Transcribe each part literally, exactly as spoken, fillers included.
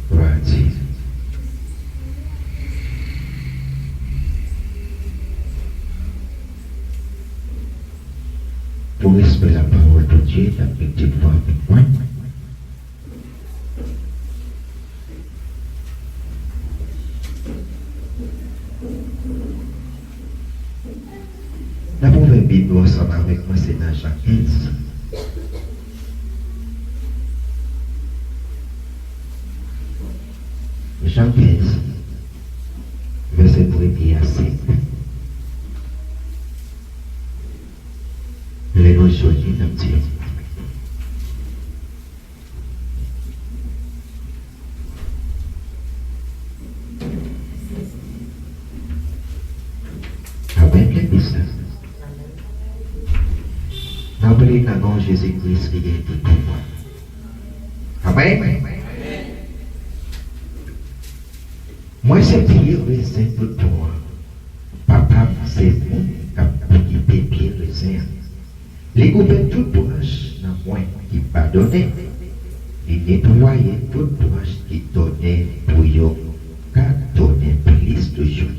Glwa a Dye. Pou respè lapawòl Bondye, n ap mete pou avèk mwen. N ap ouvè Bib nou ansanm avèk mwen, se nan Jan kenz. Jan kenz, vèsè premye a sèt. Lè nou jwenn li, n ap di. Amèn, legliz la. N ap priye nan non Jezi Kris ki gen tout pouvwa. Amèn. Mwen se pye rezen tout bon an. Papa m se moun k ap okipe pye rezen an. Li koupe tout branch nan mwen ki pa donnen. Li netwaye tout branch ki donnen pou yo ka donnen plis toujou.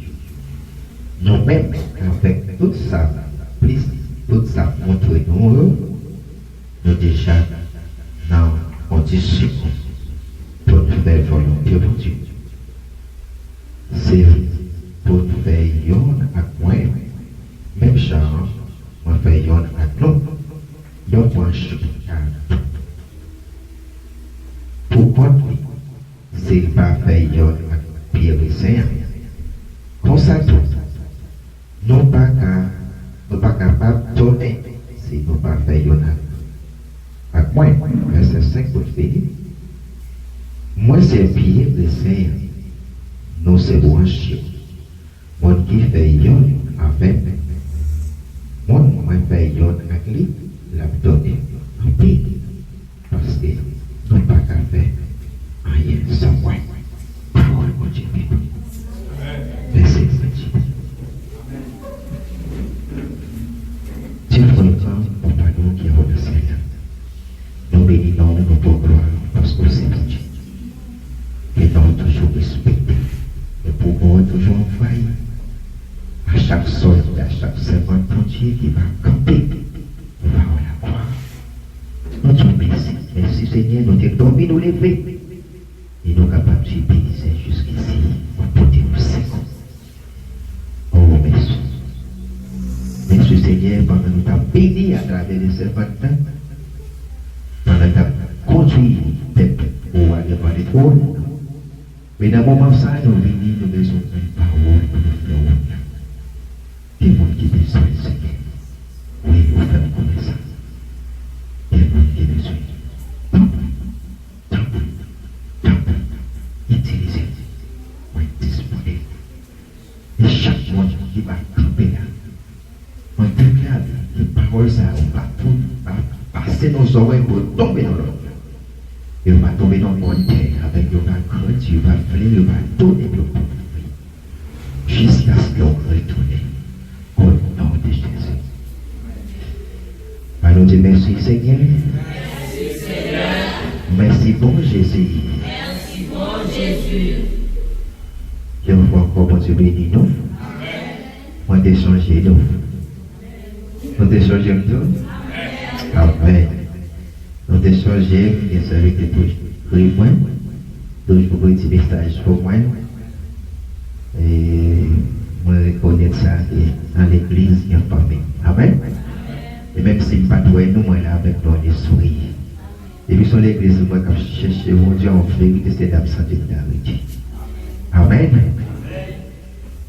Nou menm, avèk tout sa plis, tout sa montre nou yo, nou deja nan kondisyon pou n fè volonte Bondye. Se pou n fè yonn ak mwen, menm jan mwen fè yonn ak nou. Yon branch ki ka pou kont li, si l pa fè yonn ak pye rezen an. Konsa tou, nou pa ka, nou pa kapab donnen si nou pa fè yonn ak, ak mwen. Vèsè senk pou n fini. Mwen se pye rezen an, nou se branch yo. Moun ki fè yonn avè m, moun mwen fè yonn ak li, l ap donnen anpil. Paske nou pa ka fè anyen san mwen. Pawòl Bondye beni. Mèsi Bondye. Dieu prend le temps pour pardon qui a remercié. Nou beni non w, nou ba w glwa, paske w se Bondye. Ke non w toujou respekte. E pouvwa w toujou anvayi. A chak sòlda, a chak sèvant Bondye ki va kanpe pou ba w laglwa. Nou di w mèsi. Mèsi, Senyè, nou te dòmi, nou leve. E nou kapab di, peyizan, jiskisi, w ap pote nou sekou. O, mèsi. Mèsi, Senyè, pandan nou t ap beni atravè de sèvant la, pandan l t ap kondui pèp ou a devan de twòn. Men nan moman sa a, nou vini, nou bezwen yon pawòl pou nou fè wout la. Gen moun ki bezwen l, Senyè. Wi, ou fè m konnen sa. Gen moun ki bezwen l. Tanpri, tanpri, tanpri, itilize m. Mwen disponib. E chak moun ki va kanpe la, mwen deklare ke pawòl sa yo pa tou, pa pase nan zòrèy pou yo tonbe nan lòt la. Yo va tonbe nan bòn tè avèk yo va grandi, yo va fleri, yo va donnen, yo va fleri. Jiskaske w retounen. O non de Jezi. Ann nou di mèsi, Senyè. Mèsi, bon Jezi. Yon fwa ankò, Bondye beni nou. Mwen te sonje nou. Nou te sonje m tou? Amèn. Nou te sonje m, gen sèvitè pou ekri mwen, toujou voye ti mesaj pou mwen. E mwen rekonèt sa ke nan legliz gen fanmi. Amèn. E menm si m pa t wè nou, mwen la avèk nou an espri. Depi se yon legliz mwen k ap chèche Bondye an verite, se nan absante m ta rete. Amèn.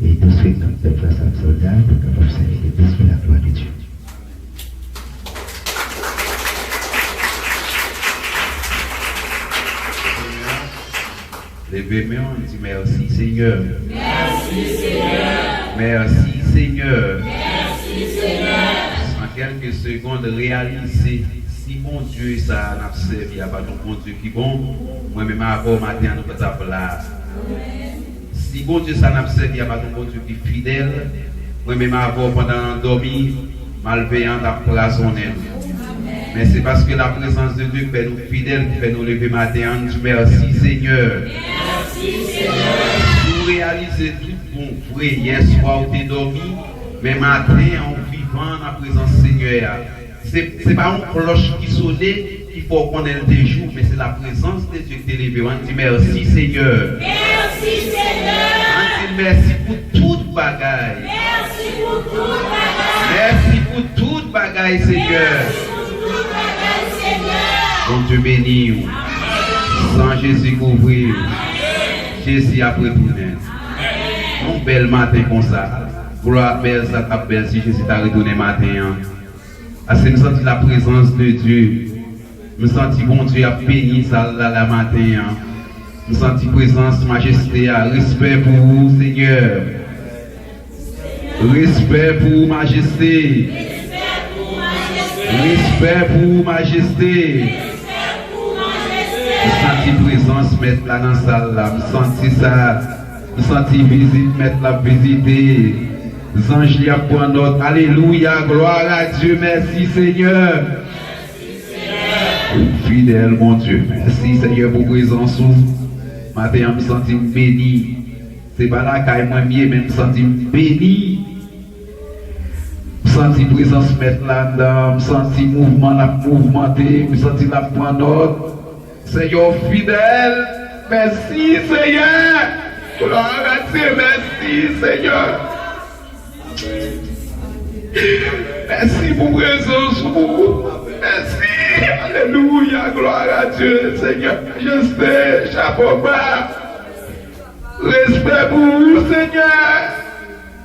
E touswit n ap fè frè Sam Sòlda pou l kapab sèvi legliz pou laglwa de Dye. Leve men w, di, mèsi, Senyè. Mèsi, Senyè. Mèsi, Senyè. Mèsi, Senyè. San kèlke segonn, reyalize, si Bondye sa a n ap sèvi a pa t yon Bondye ki bon, mwen menm avè w maten an, nou pa t ap la. Si Bondye sa a n ap sèvi a pa t yon Bondye ki fidèl, mwen menm avè w pandan n dòmi, malveyan t ap prazonnen nou. Men se paske laprezans de Dye k fè nou fidèl, ki fè nou leve maten an, n di mèsi, Senyè. Mèsi, Senyè. Si w reyalize tout bon vre, yè swa w te dòmi, men maten an w vivan nan prezans Senyè a. Se, se pa yon klòch ki sone ki fè w konnen l te jou, men se laprezans de Dye ki te leve w. Ann di mèsi, Senyè. Mèsi, Senyè. Ann di l mèsi pou tout bagay. Mèsi pou tout bagay. Mèsi pou tout bagay, Senyè. Mèsi pou tout bagay, Senyè. Bondye beni w. San Jezi kouvri w. Jezi ap retounen. Yon bèl maten konsa. Glwa bèl, sa t ap bèl si Jezi ta retounen maten an. Paske m santi laprezans de Dye. M santi Bondye ap beni sal la, la maten an. M santi prezans majeste a. Respè pou ou, Senyè. Respè pou ou, majeste. Respè pou ou, majeste. M santi prezans mèt la nan sal la. M santi sa. M santi vizit mèt la ap vizite. Zanj li ap pran nòt. Alelouya, glwa a Dye. Mèsi, Senyè. Ou fidèl, Bondye. Mèsi, Senyè, pou prezans ou. Maten an, m santi m beni. Se pa lakay mwen m ye, men m santi m beni. M santi prezans mèt la anndan. M santi mouvman l ap mouvmante. M santi l ap pran nòt. Senyè, w fidèl. Mèsi, Senyè. Glwa a Dye. Mèsi, Senyè. Mèsi pou prezans ou. Mèsi. Alelouya. Glwa a Dye. Senyè, majeste, chapo ba. Respè pou ou, Senyè.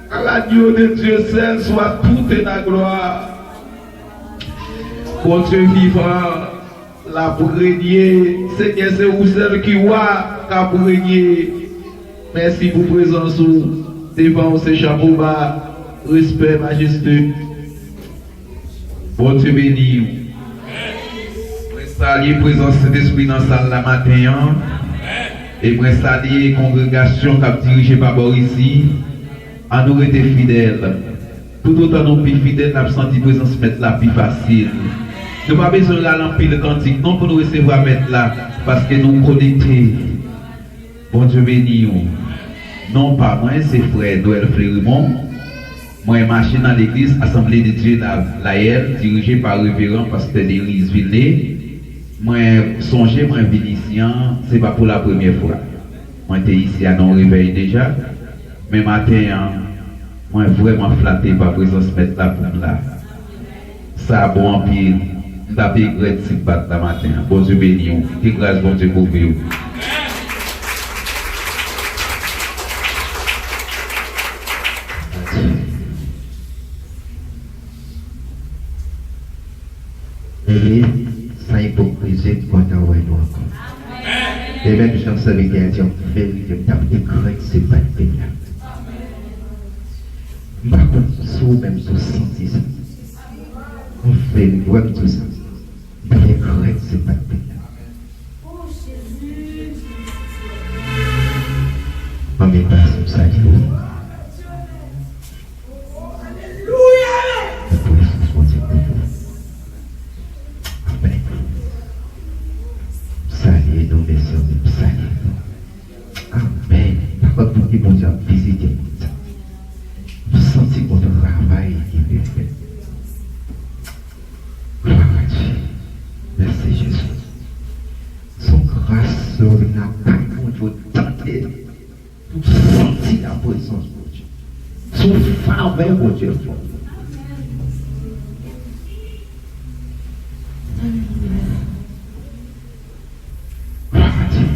À l'agneau de Dieu seul soit toute la gloire. Bondye vivan, l ap renye. Senyè, se ou sèl ki wa k ap renye. Mèsi pou prezans ou. Devan ou se chapo ba. Respè, majeste. Bondye beni w. Mwen salye prezans Sentespri nan sal la maten an. E mwen salye kongregasyon k ap dirije pa bò isi. Ann nou rete fidèl. Toutotan nou pi fidèl, n ap santi prezans Mèt la pi fasil. Nou pa bezwen rale anpil kantik non pou nou resevwa Mèt la, paske nou konekte. Bondye beni w. Non pa mwen, se frè Noël Flerimon. Mwen mache nan legliz Assemblée de Dieu La, Layèl, dirije pa Reveran Pastè Deriz Vilne. Mwen sonje mwen vin isi an, se pa pou la premyè fwa. Mwen te isi a nan yon revèy deja, men maten an, mwen vrèman flate pa prezans Mèt la pou m la. Sa bon anpil. M t ap regrèt si m pa t la maten an. Bondye beni w. Ke gras Bondye kouvri w. Beni, san ipokrizi, m kontan wè nou ankò. E menm jan sèvitè a di, yon verite, m t ap regrèt si m pa t vin la. M pa konn si w menm si w santi sa. Yon verite, wè m di w sa. M t ap regrèt si m pa t vin la. Anmè pase m salye w. Prezans Bondye kouvri w. Amèn. M salye nou, mezanmi, m salye nou. Amèn. Pa konn pou ki Bondye ap vizite moun sa. M santi gon travay ki vin fèt. Glwa a Dye. Mèsi, Jezi. Se yon gras lè w vin lakay Bondye, w tande. Ou santi laprezans Bondye. Se yon favè Bondye fè w. Glwa a Dye.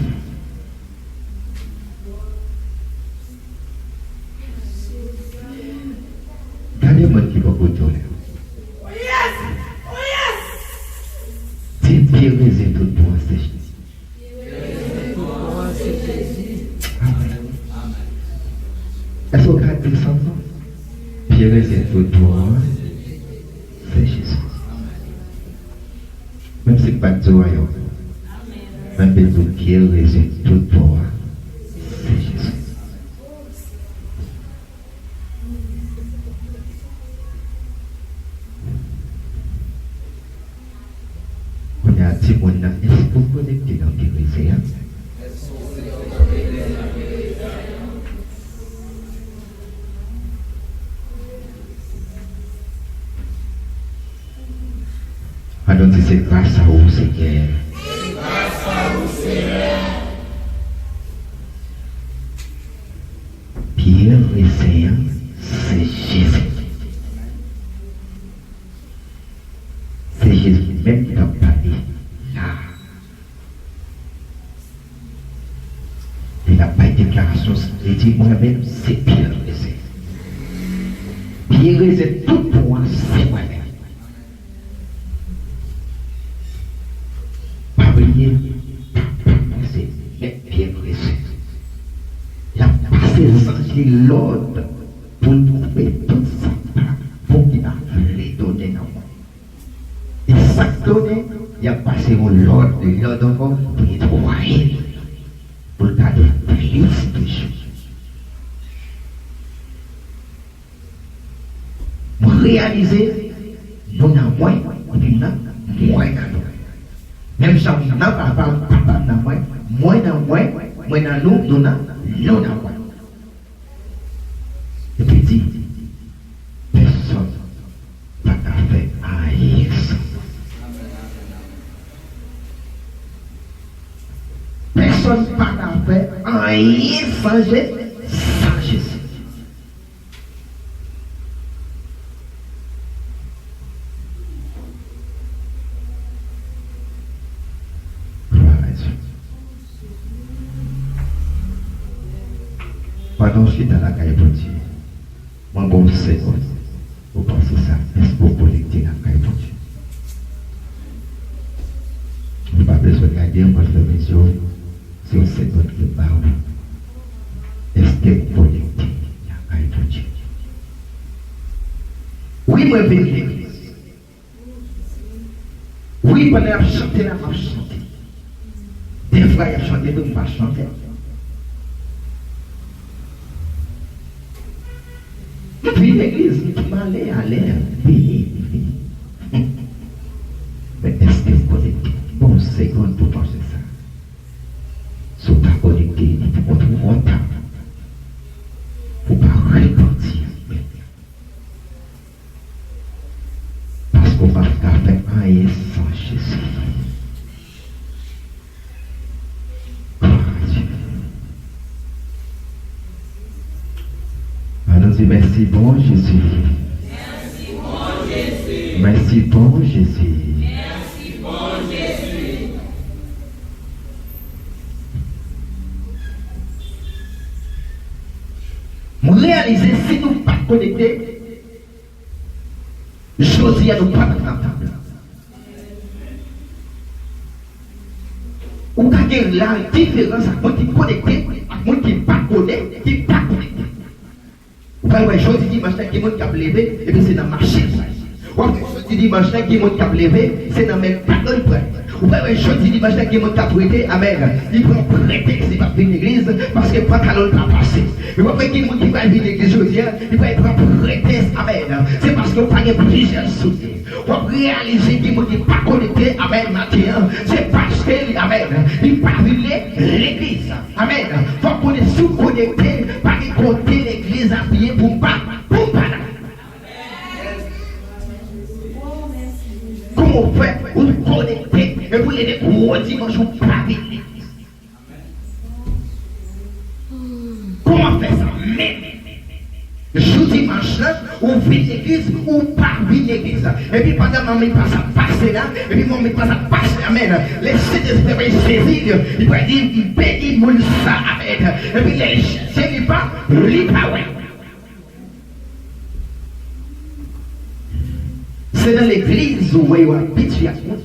Gade moun ki bò kote w la. Di, pye rèzen tout bon an se Jezi. Amèn. Èske w ka di l sa ankò? Pye rèzen tout bon an se Jezi. Menm si m pa t di w anyen, men m vle di w pye rèzen tout bon an se Jezi. Se gras a ou, Senyè. Pye rezen an, se Jezi. Se Jezi menm ki t ap pale la. Li t ap bay deklarasyon, li di, "Mwen menm, se pye rezen. Pye rezen tout pon an, se mwen menm." Pa bliye, papa mwen se mèt pye rezen. L ap pase zanj li lòd pou l koupe tout sa k pa bon ki pa vle donnen nan mwen. E sa k donnen, y ap pase yon lòd, lòd ankò pou netwaye l, pou l ka dwe plis toujou. Mwen reyalize nou nan mwen, epi m nan mwen nan nou. Menm jan m nan papa m, papa m nan mwen, mwen nan mwen, mwen nan nou, nou nan nou nan mwen. Epi di, pèsonn pa ka fè anyen san mwen. Pèsonn pa ka fè anyen san Je-, san Jezi. Glwa a Dye. Pandan w chita lakay Bondye, mwen ba w segonn pou w panse sa. Èske w konekte lakay Bondye? Ou pa bezwen gade, mwen fèmen je w. Se yon segonn ke m ba w. Èske w konekte lakay Bondye? Wi, mwen vin legliz. Wi, pandan y ap chante la, m ap chante. Defwa, y ap chante tou, m pa chante. M vin legliz, m ale, ale, vini, vini. Men èske w konekte? Bon, segonn pou panse sa. Si w pa konekte, li poko twò ta pou w pa repanti. Paske w p ap ka fè anyen san Jezi. Glwa a Dye. Ann nou di, mèsi bon Jezi. Mèsi bon Jezi. Mwen reyalize si nou pa t konekte, jodi a nou pa t ap nan tab la. Ou ka gen la diferans ak moun ki konekte ak moun ki pa konnen, ki pa konekte. Ou pral wè jodi dimanch la gen moun k ap leve, epi se nan machin sa. W ap wè jodi dimanch la gen moun k ap leve, se nan men kado l pran. Ou pral wè jodi dimanch la gen moun k ap rete, amèn. Li pran pretèks, li p ap vin legliz, paske pantalon l pa pase. E w ap wè gen moun ki pral vin legliz jodi a, li pral pran pretèks, amèn. Se paske w pa gen plizyè soulye. W ap reyalize gen moun ki pa konekte, amèn, maten an. Se paske li, amèn, li pa vin le-, legliz. Amèn. Fòk konnen si w konekte, pa gen kote legliz ap ye pou m pa, pou m pa la. Kòman w fè ou konekte epi w leve gwo dimanch ou pa vin legliz? Kòman fè sa menm? Jou dimanch lan, ou vin legliz, ou pa vin legliz. Epi pandan manmi pas ap pase la, epi manmi pas ap pase, amèn. Lèspri Sentespri pral sezi li, li pral di, "M beni moun sa," amèn. Epi lè je li pa, li pa wè. Se nan legliz ou wè yo abitye ak moun.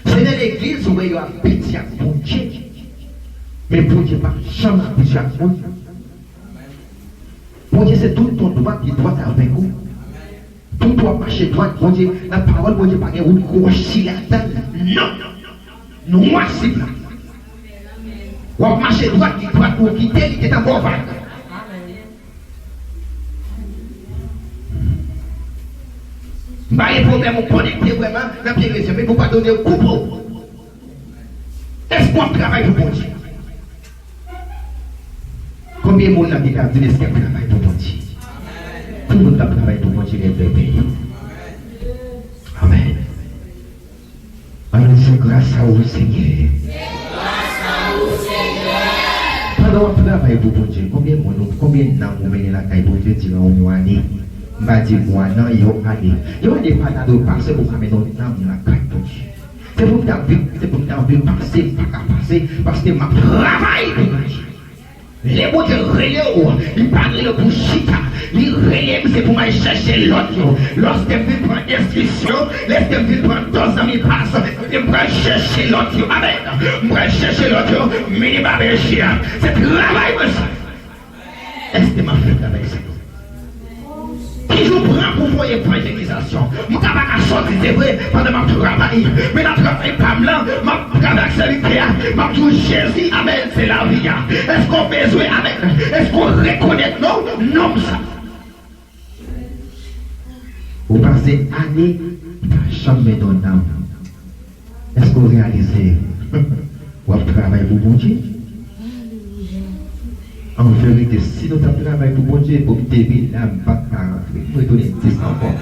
Se nan legliz ou wè yo abitye ak Bondye. Men Bondye pa janm abitye ak moun. Bondye se tout bon dwat, li dwat avèk ou. Tout w ap mache dwat, Bondye, nan pawòl Bondye pa gen wout kwochi ladan l. Non! Nwa sib la. W ap mache dwat, li dwat pou w kite, li gentan ba w vag. M pa gen pwoblèm ou konekte vrèman nan pye rezen, men pou pa donnen w koupe w. Èske w ap travay pou Bondye? Konbyen moun nan ki ka di èske w ap travay pou Bondye? Tout moun k ap travay pou Bondye leve men yo. Amèn. Gras a ou, Senyè. Pandan w ap travay pou Bondye, konbyen moun, konbyen nanm ou mennen lakay Bondye diran yon ane? M pa di mwa, non, yon ane. Yon ane pa ta dwe pase pou w pa mennen yon nanm lakay Bondye. Se pou m ta viv, se pou m ta anvi pase, m pa ka pase, paske m ap travay pou Bondye. Lè Bondye rele w, li pa rele w pou chita. Li rele m, se pou m al chèche lòt yo. Lòske m vin pran desizyon, lèske m vin pran dòz nan mi pas, m pral chèche lòt yo. Amèn. M pral chèche lòt yo, mini babeji a. Se travay mwen sa. Èske m ap fè travay sa? Ki jou pran pou fè evanjelizasyon? M ka pa ka sòti, se vre, pandan m ap travay. Men nan travay pa m lan, m ap travay ak sèvitè a. M ap di w, Jezi, amèn, se lavi a. Èske w bezwen, amèn? Èske w rekonèt non, non m sa? Ou pase ane, ou pa janm mennen yon nanm. Èske w reyalize w ap travay pou Bondye? An verite, si nou t ap travay pou Bondye, bon, m te vin la, m pa t ka rantre. M retounen dis ankò.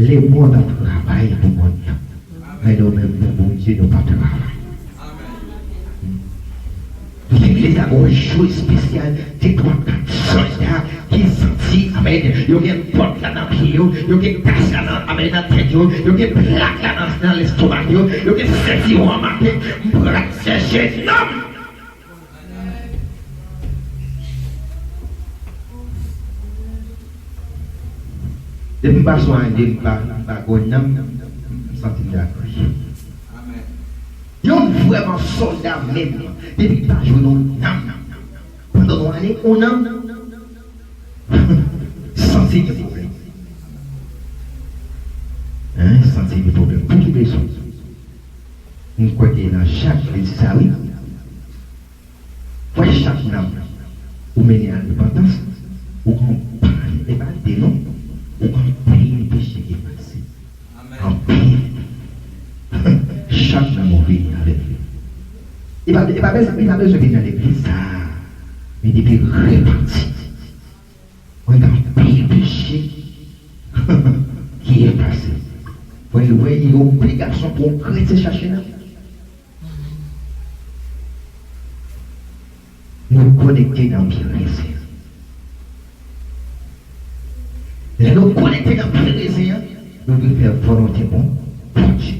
Lemonn ap travay pou mond nan. Men nou menm, pou Bondye, nou p ap travay. Legliz la gon jou espesyal, de twa, kat sòlda ki santi, amèn, yo gen bòt la nan pye yo, yo gen tas la nan, amèn, nan tèt yo, yo gen plak la nan, nan lestomak yo, yo gen sentiwon an make, m pral chèche nanm. Depi m pase yon ane, m pa, m pa gon nanm, m santi m dakri. Yo vrèman sòlda menm, depi pa jwenn yon nanm. Pandan yon ane, yon nanm, santi gen pwoblèm. Hein, santi gen pwoblèm. Pou ki rezon? M kwè ke nan Chak, li di sa, wi. Wè, chak nanm ou mennen a repantans, ou gen anpil, e pa de non, ou gen anpil peche ki efase. Anpil. Chak nanm ou vini avèk li. Li pa, li pa bezwen, li pa bezwen vin nan legliz sa. Men depi repanti. Mwen gen anpil peche ki efase. Mwen wè li obligasyon pou yon kretyen chache nanm. Nou konekte nan pye rezen an. Lè nou konekte nan pye rezen an, nou dwe fè volonte Bon, Bondye.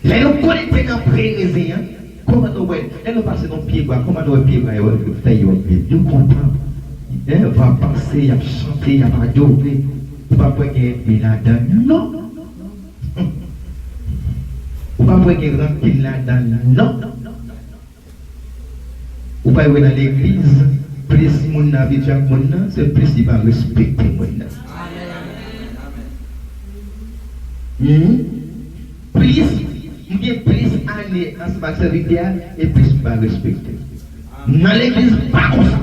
Lè nou konekte nan pye rezen an, kòman nou wè, lè nou pase nan pye bwa, kòman nou wè pye bwa yo, fèy yo ap viv? Yo kontan. Hein, van ap pase, y ap chante, y ap adore. Ou pa kwè gen ènmi ladan l? Non. Ou pa kwè gen rankin ladan l? Non. Ou pa wè nan legliz, plis moun nan abitye ak moun nan, se plis li pa respekte moun nan. Hmm? Plis, m gen plis ane ansanm ak sèvitè a, e plis m pa respekte l. Nan legliz, pa konsa.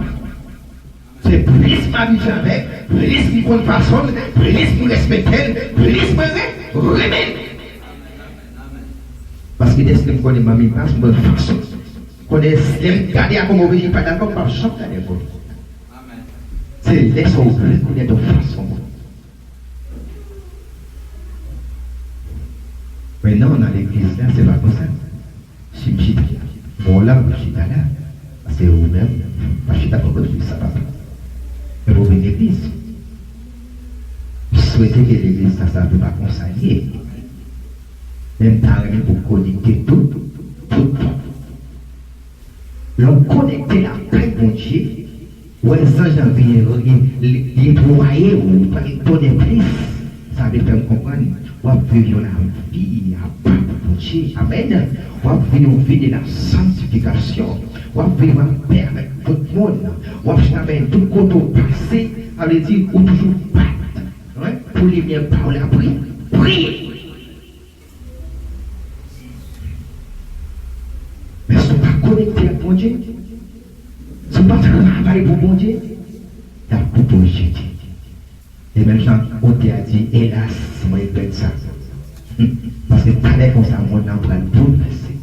Se plis m abitye avè l, plis m konn fason l, plis m respekte l, plis mwen re-, renmen l. Paske dèske m konnen manmi pas, m konn fason l. Konnen lè m gade ak yon move je, pa dakò, m p ap janm gade ankò. Se lè sa w rekonèt yon fason. Men non, nan legliz la, se pa konsa. Si m chita la, bon, la, m chita la. Paske ou menm, pa chita pou legliz sa, papa. Men pou vin legliz. M swete ke legliz sa, sa vle pa konsa l ye. Men m ta renmen pou konekte tout, tout, tout. Lè w konekte lakay Bondye, wè zanj lan vini, li, li netwaye w, ou pral konnen plis. Sa vle fè m konprann, w ap viv yon lavi apa pou Bondye. Amèn. W ap viv yon vi de la santifikasyon. W ap viv anpè avèk tout moun. W ap chita byen tout kote w pase. Sa vle di, ou toujou bat, hein, pou limyè pa w la pri-, priye. Men si w pa konekte ak Bondye, si w pa travay pou Bondye, y ap koupe w jete. E menm jan otè a di, elas, mwen regrèt sa. Paske talè konsa, mond nan pral boulvèse.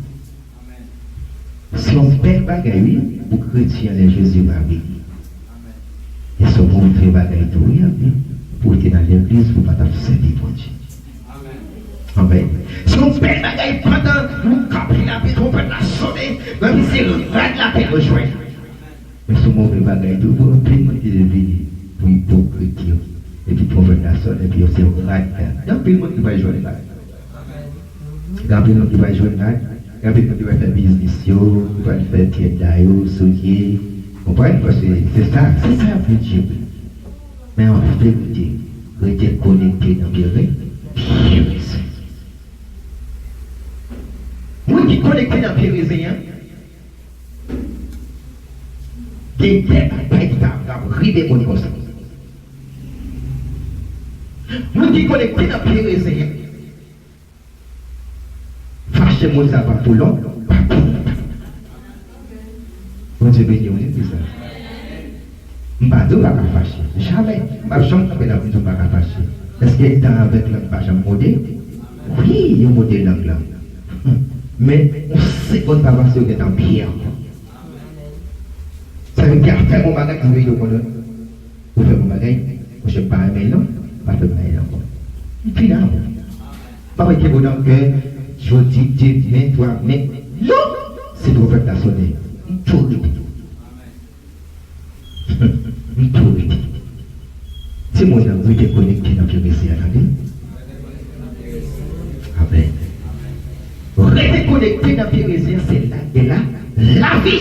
Se yon bèl bagay, wi, pou kretyen lè Jezi va vini. E se yon move bagay tou, wi, anpil, pou w te nan legliz, pou w pa t ap sèvi Bondye. Amèn. Se yon bèl bagay pandan nou kanpe la, epi twonpèt la sone, men se rad la ke nou jwenn. Men se yon move bagay tou pou anpil moun ki te vini pou ipokrit yo. Epi twonpèt la sone, epi yo se rad la. Gen anpil moun ki pral jwenn rad. Gen anpil moun ki pral jwenn rad. Gen anpil moun ki pral fè biznis yo, ki pral fè tyèda yo, soulye. Konprann? Paske se sa, se sa y ap vin jere. Men an verite, rete konekte nan pye re-, pye rezen. Moun ki konekte nan pye rezen an, gen de bagay ki ta, ta rive moun konsa. Moun ki konekte nan pye rezen an, fache moun sa pa pou long, pa pou lontan. Bondye beni w, wi, pou sa. M pa di w pa ka fache. Jamè. M p ap janm kanpe la pou m di w pa ka fache. Èske tan avèk lang pa janm mode? Wi, yo mode lang lan. Men, yon segonn pa pase, yo gentan pye ankò. Sa vle di, a fè yon bagay ki vle yo konnen. Ou fè yon bagay, monchè, m pa renmen l non, pa fè bagay la ankò. M fini avè w. Pa mete mo nan kè, jodi, demen, twa, men, non! Se twonpèt la sone. M tou rete. M tou rete. Ti moun nan rete konekte nan pye rezen an, tande? Amèn. Rete konekte nan pye rezen an, se la, de la, lavi.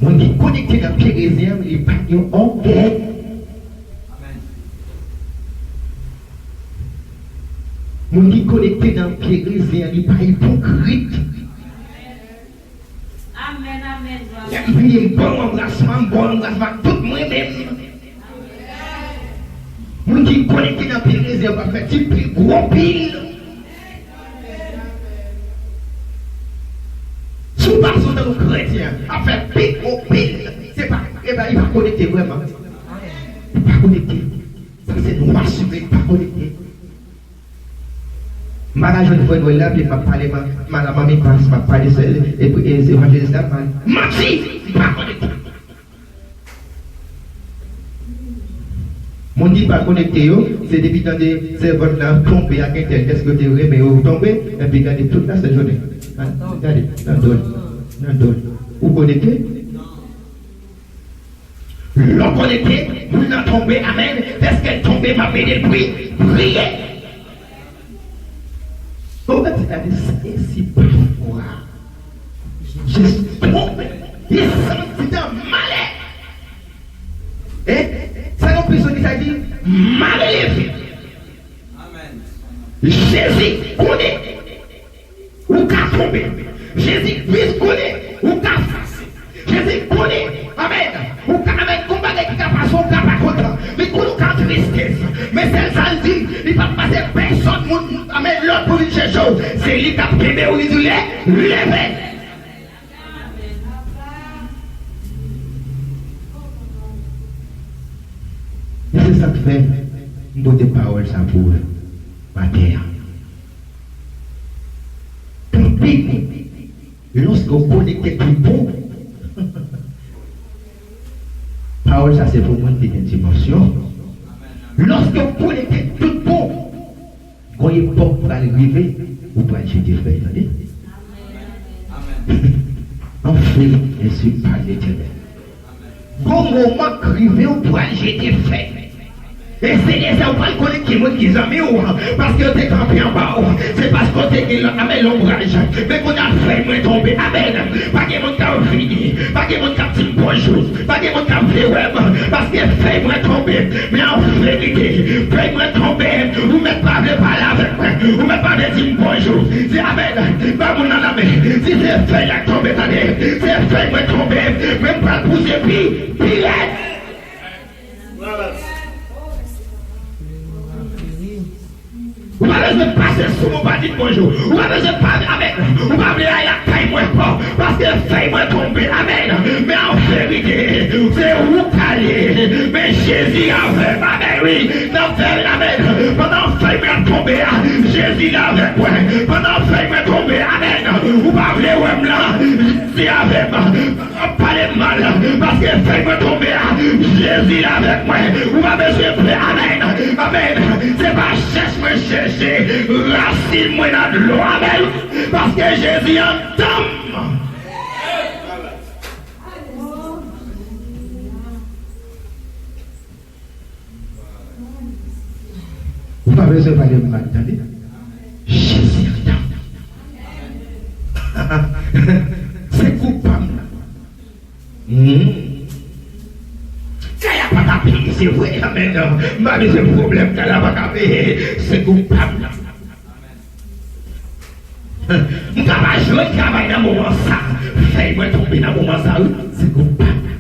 Moun ki konekte nan pye rezen an, li pa gen ògèy. Moun ki konekte nan pye rezen an, li pa ipokrit. Amèn, amèn. Lè m vini, m ba w anbrasman, m ba w anbrasman ak tout mwen menm. Moun ki konekte nan pye rezen an, w ap fè ti pil gwo pil. Si w pase w tankou kretyen ap fè pi gwo pil, se pa, e pa, li pa konekte vrèman. Li pa konekte. Sa se nwa simen, li pa konekte. M pa ka jwenn frè Nwèl la, epi m ap pale ma, ma, manmi Pas, m ap pale sè, e, e, evanjelis la, m al. Manti! Li pa konekte. Moun ki pa konekte yo, se depi tande sèvant la tonbe ak entèl, dèske yo te renmen yo tonbe, epi gade tout lasent jounen. Gade, nan do l, nan do l. Ou konekte? Lè w konekte, moun nan tonbe, amèn, dèske l tonbe, m ap ede l pri, priye. Ou mèt di gade, se si pafwa. Jezi tonbe. Li santi tan malè. E sa yon prizon ki sa di, malè leve. Jezi konnen ou ka tonbe. Jezi Kris konnen ou ka fase. Jezi konnen, amèn, ou ka, amèn, gon bagay ki ka pase, ou ka pa kontan. Li konn ou ka tristès. Men sèl sa l di, li p ap pase pèsonn moun, amèn, lòt pou vin chèche w. Se li k ap kenbe w, li di, lè, leve. E se sa k fè m pote pawòl sa pou ou maten an. Tanpri, lòske w konekte tout bon, pawòl sa se pou moun ki gen dimansyon. Lòske w konekte tout bon, gon epòk pral rive, ou pral jete fèy, tande? Anfen, ensi pale Letènèl. Gon moman k rive, ou pral jete fèy. E se lè sa ou pral konnen ki moun ki zanmi w, paske yo te kanpe anba w. Se paske w te gen, amèn, lonbraj. Men kounye a fèy mwen tonbe. Amèn. Pa gen moun k ap vini. Pa gen moun k ap di m bonjou. Pa gen moun k ap vle wè m, paske fèy mwen tonbe. Men an verite, fèy mwen tonbe. Ou mèt pa vle pale avèk mwen. Ou mèt pa vle di m bonjou. Di amèn. Ba moun nan lamen. Di se fèy la k tonbe, tande. Se fèy mwen tonbe. Men m pral pouse pi, pi rèd. Ou pa bezwen pase sou mwen, ou pa di m bonjou. Ou pa bezwen pale, amèn. Ou pa vle al lakay mwen ankò, paske fèy mwen tonbe, amèn. Men an verite, se ou k ale. Men Jezi avè m, amèn, wi. Nan fèy, amèn. Pandan fèy mwen ap tonbe a, Jezi la avèk mwen. Pandan fèy mwen tonbe, amèn. Ou pa vle wè m la, Jezi avè m. Ap pale Mal, paske fèy mwen tonbe a, Jezi la avèk mwen. Ou pa bezwen pè. Amèn. Amèn. Se pa chèch mwen chèche rasin mwen nan dlo. Amèn. Paske Jezi anndan m. Ou pa bezwen pale m mal, tande. Jezi anndan m. Se koupab la. Hmm. Kay la pa ka peye, se vre, amèn. M pa bezwen pwoblèm, kay la pa ka peye. Se koupab la. M ka pa jwenn travay nan moman sa. Fèy mwen tonbe nan moman sa, wi. Se koupab la.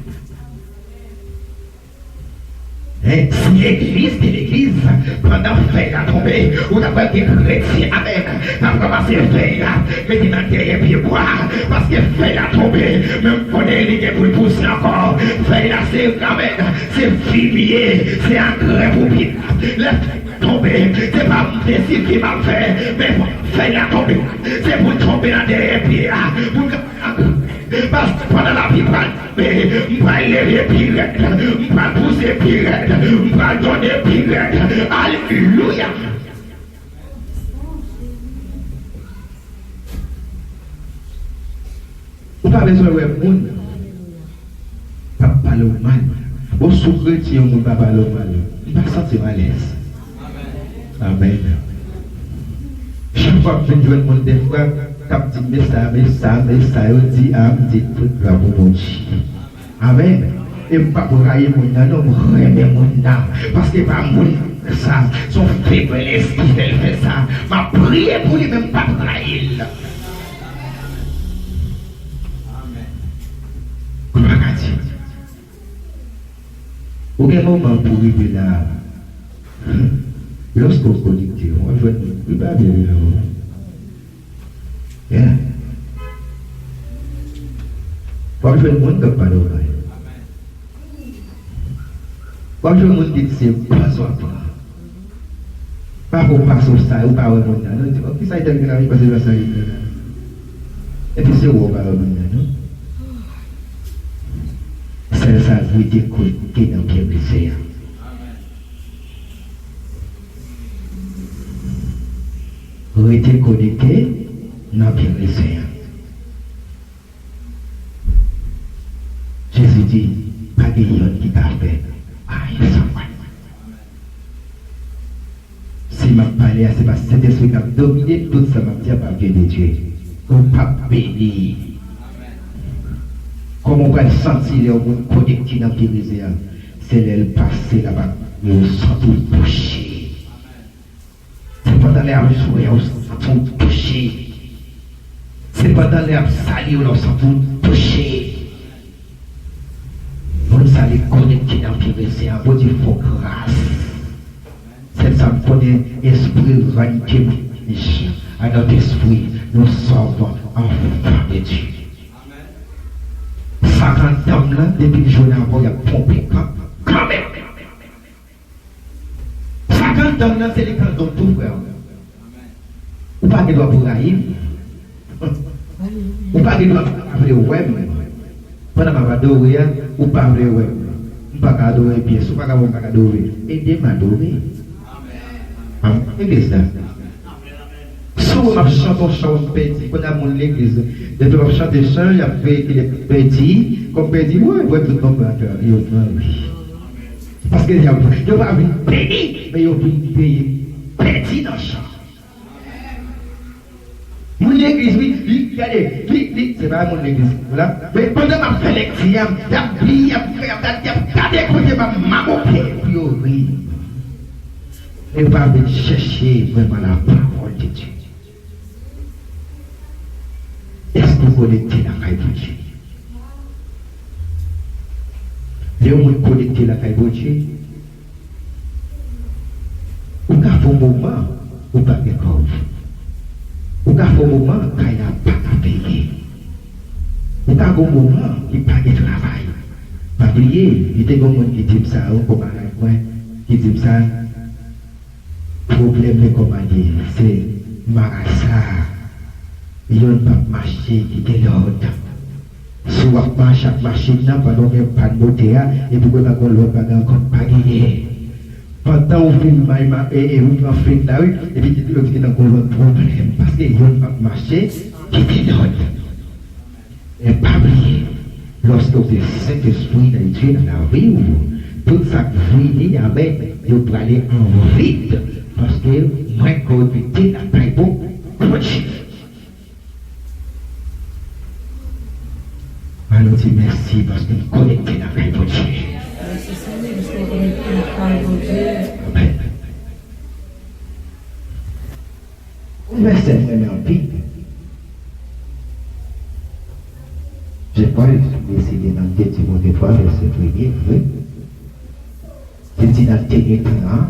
Hein, si legliz te legliz, pandan fèy la tonbe, ou ta pral gen kretyen, amèn, k ap ranmase fèy la, mete nan dèyè pye bwa, paske fèy la tonbe, men m konnen li gen pou l pouse ankò. Fèy la se, amèn, se fi li ye, se angrè pou pye la. Lè fèy la tonbe, se pa m deside ki m ap fè, men fèy la tonbe, se pou l tonbe nan dèyè pye a, pou l ka Paske pandan lapli pral tonbe, m pral leve pi rèd, m pral pouse pi rèd, m pral donnen pi rèd. Alelouya! Ou pa bezwen wè moun k ap pale w mal. Bon, si w kretyen, yon moun pa pale w mal, li pa santi m alèz. Amèn. Chak fwa m vin jwenn moun defwa k ap di m, men sa, men sa, men sa yo di a, m di, tout glwa pou Bondye. Amèn. E m p ap rayi moun nan, non, m renmen moun nan. Paske pa moun sa, se yon feblès ki fè l fè sa. M ap priye pou li, men m p ap rayi l. Glwa a Dye. Ou gen moman pou w rive la. Lòske w konekte, w ap jwenn moun ki pa byen nan ou. Yeah. W ap jwenn moun k ap pale w mal. W ap jwenn moun ki di se pòz w ap pran. Pafwa w pase w sa, ou pa wè moun nan, non? Ou di, "Oh, kisa Etèl gen la, wi, pase pa sa Etèl la." Epi se wè w pa wè moun nan, non? Sèl sa, rete konekte nan byenmen Senyè a. Rete konekte nan byenmen Senyè a. Jezi di, pa gen yonn ki ka fè anyen san mwen. Si m ap pale a, se pa Sentespri k ap domine, tout sa m ap di a pa vle detwi. Ou p ap beni. Kòman w pral santi lè yon moun konekte nan vye reze a? Se lè l pase la, pa, ou santi w touche. Se pandan lè ap jwe a, ou santi w touche. Se pandan lè ap salye w la, ou santi w touche. Moun sa li konekte nan vye reze a, Bondye fè w gras. Sèl sa m konnen, espri rann temwayaj a nòt espri, nous sommes enfants de Dieu. Sa k anndan m nan, depi m jwenn avè w, y ap twonpe kan, kanmenm. Sa k anndan m nan, se li k anndan w tou, frè m. Ou pa gen dwa pou rayi m. Ou pa gen dwa pa vle wè m. Pandan m ap adore a, ou pa vle wè m. M pa ka adore pyès, ou pa ka wè m pa ka adore. Ede m adore. Amèn. Legliz la. Si w wè m ap chante yon chan, m pèdi. Kounye a moun legliz, depi m ap chante chan, y ap veye ki lè m pèdi. Kòm pèdi, wi, wè tout nonm yo pran, wi. Paske y ap, yo pa vin beni, men yo vin peye, pèdi nan chan. Moun legliz, wi, li, gade, li, li, se pa moun legliz, la. Men pandan m ap fè lekti a, y ap ri, y ap, y ap, y ap gade kote m ap magote pou yo ri. E pa vin chèche vrèman la pawòl de Dye. Èske w konekte lakay Bondye? Lè yon moun konekte lakay Bondye, ou ka fè yon moman ou pa gen kòb. Ou ka fè yon moman kay la pa ka peye. Ou ka gen yon moman ki pa gen travay. Pa bliye, li te gen yon moun ki di m sa, yon konmarad mwen, ki di m sa, Pwoblèm lekòl mande, se marasa, yonn p ap mache, kite lòt. Si w ap mache ak machin nan, pandan w gen pàn motè a, epi w pa gen lòt bagay ankò, pa genyen. Pandan w fin may, ma, e, e, ou pran fil la, wi, epi ou di nan gwo lòt pwoblèm, paske youn p ap mache, kite lòt. Men pa bliye, lòske w gen Sentespri nan Dye nan lavi w, tout sa k vini avèk yo prale an vit, paske mwen konekte lakay Bondye. Ann nou di mèsi paske m konekte lakay Bondye. Mèsi Senyè paske m konekte lakay Bondye. Amèn. Yon vèsè m renmen anpil. Je crois, li site nan de Timote twa, vèsè premye, wi. Li di nan dènye tan an,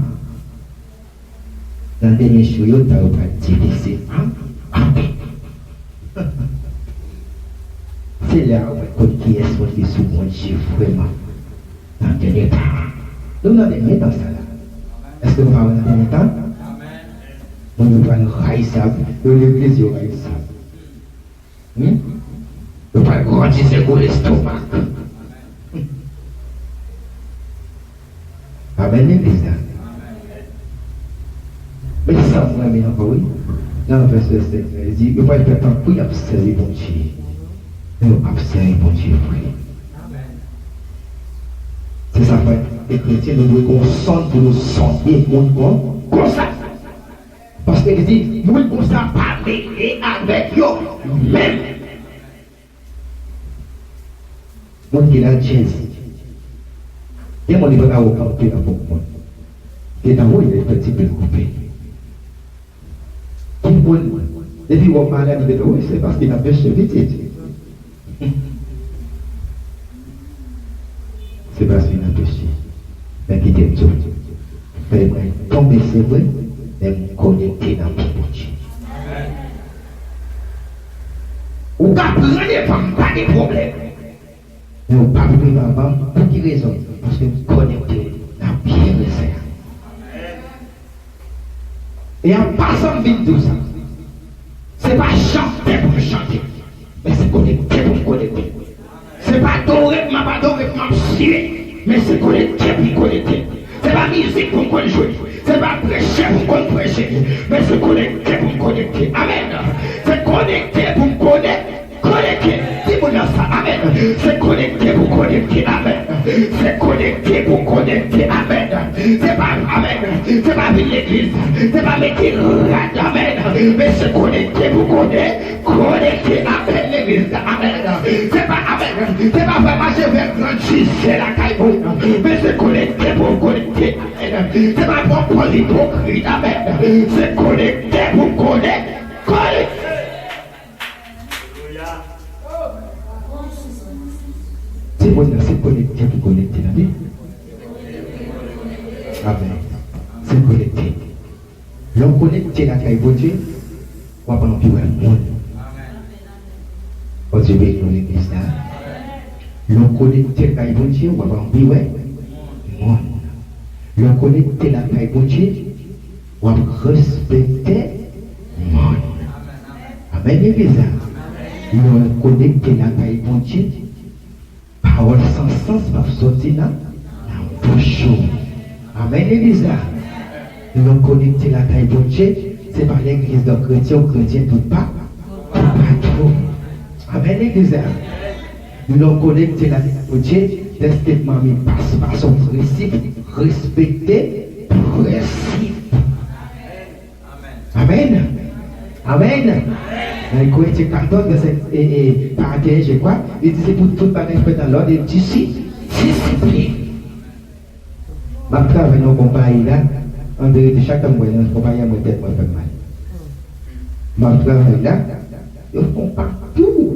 nan dènye jou yo, ta yo pral difisil an, anpil. Se lè a w wè kot kiyès moun ki sou Bondye vrèman. Nan dènye tan. Nou nan dènye tan sa la. Èske nou pa wè nan dènye tan? Moun yo pral rayisab, yo legliz yo rayisab. Hmm? Yo pral grandi se gwo lestomak. Amèn, legliz la. Men sa m renmen ankò, wi. Nan vèsè sèt la, li di, yo pral fè tankou y ap sèvi Bondye. Men yo p ap sèvi Bondye vre. Se sa fè, e kretyen, nou dwe gon sonn pou nou sonde moun kon, konsa. Paske li di, moun konsa pa mele avèk yo menm. Moun ki nan djèz. Gen moun li pa ka wè kanpe avèk moun. Gen tan wi, li fè ti pil koupe. Gen moun, depi w ap malad, li gentan, wi, se paske l ap peche pitit. Se paske l ap peche. Men kite m di w. Fè mwen tonbe, se vre, men m konekte nan men Bondye. Ou ka pran devan m, pa gen pwoblèm. Men ou p ap rive anvan m. Pou ki rezon? Paske m konekte nan pye rèzen an. E an pasan m vin di w sa. Se pa chante pou m chante, men se konekte pou m konekte. Se pa adore m ap adore, m ap siye, men se konekte pou m konekte. Se pa mizik pou m konn jwe, se pa preche pou m konn preche, men se konekte pou m konekte. Amèn. Se konekte pou m konekte. Konekte. Di moun nan sa. Amèn. Se konekte pou konekte. Amèn. Se konekte pou konekte. Amèn. Se pa, amèn. Se pa vin legliz. Se pa mete rad. Amèn. Men se konekte pou konekte. Konekte. Amèn, legliz. Amèn. Se pa, amèn. Se pa fè mache fè grandisè lakay moun. Men se konekte pou konekte. Amèn. Se pa pran pòz ipokrit. Amèn. Se konekte pou konekte. Konekte. Ti moun nan se konekte pou konekte, tande. Amèn. Se konekte. Lè w konekte lakay Bondye, w ap anvi wè moun. Bondye beni nou, legliz la. Lè w konekte lakay Bondye, w ap anvi wè moun. Lè w konekte lakay Bondye, w ap respekte moun. Amèn, legliz la. Lè w konekte lakay Bondye, pawòl san sans p ap soti nan, nan bouch ou. Amèn, legliz la. Lè w konekte lakay Bondye, se pa legliz de kretyen ou kretyen tout pa, tout patou. Amèn, legliz la. Lè w konekte lakay Bondye, dèske manmi pas pa son prensip, respekte prensip. Amèn. Amèn. Nan Korentyen katòz, vèsè, e, e, karant e en, je crois, li di se pou tout bagay fèt nan lòd e disi-, disiplin. M ap travay nan yon konpayi la, an verite, chak tan m wè nan konpayi a, mwen tèt mwen fè m mal. M ap travay la, yo fè yon pakèt tou,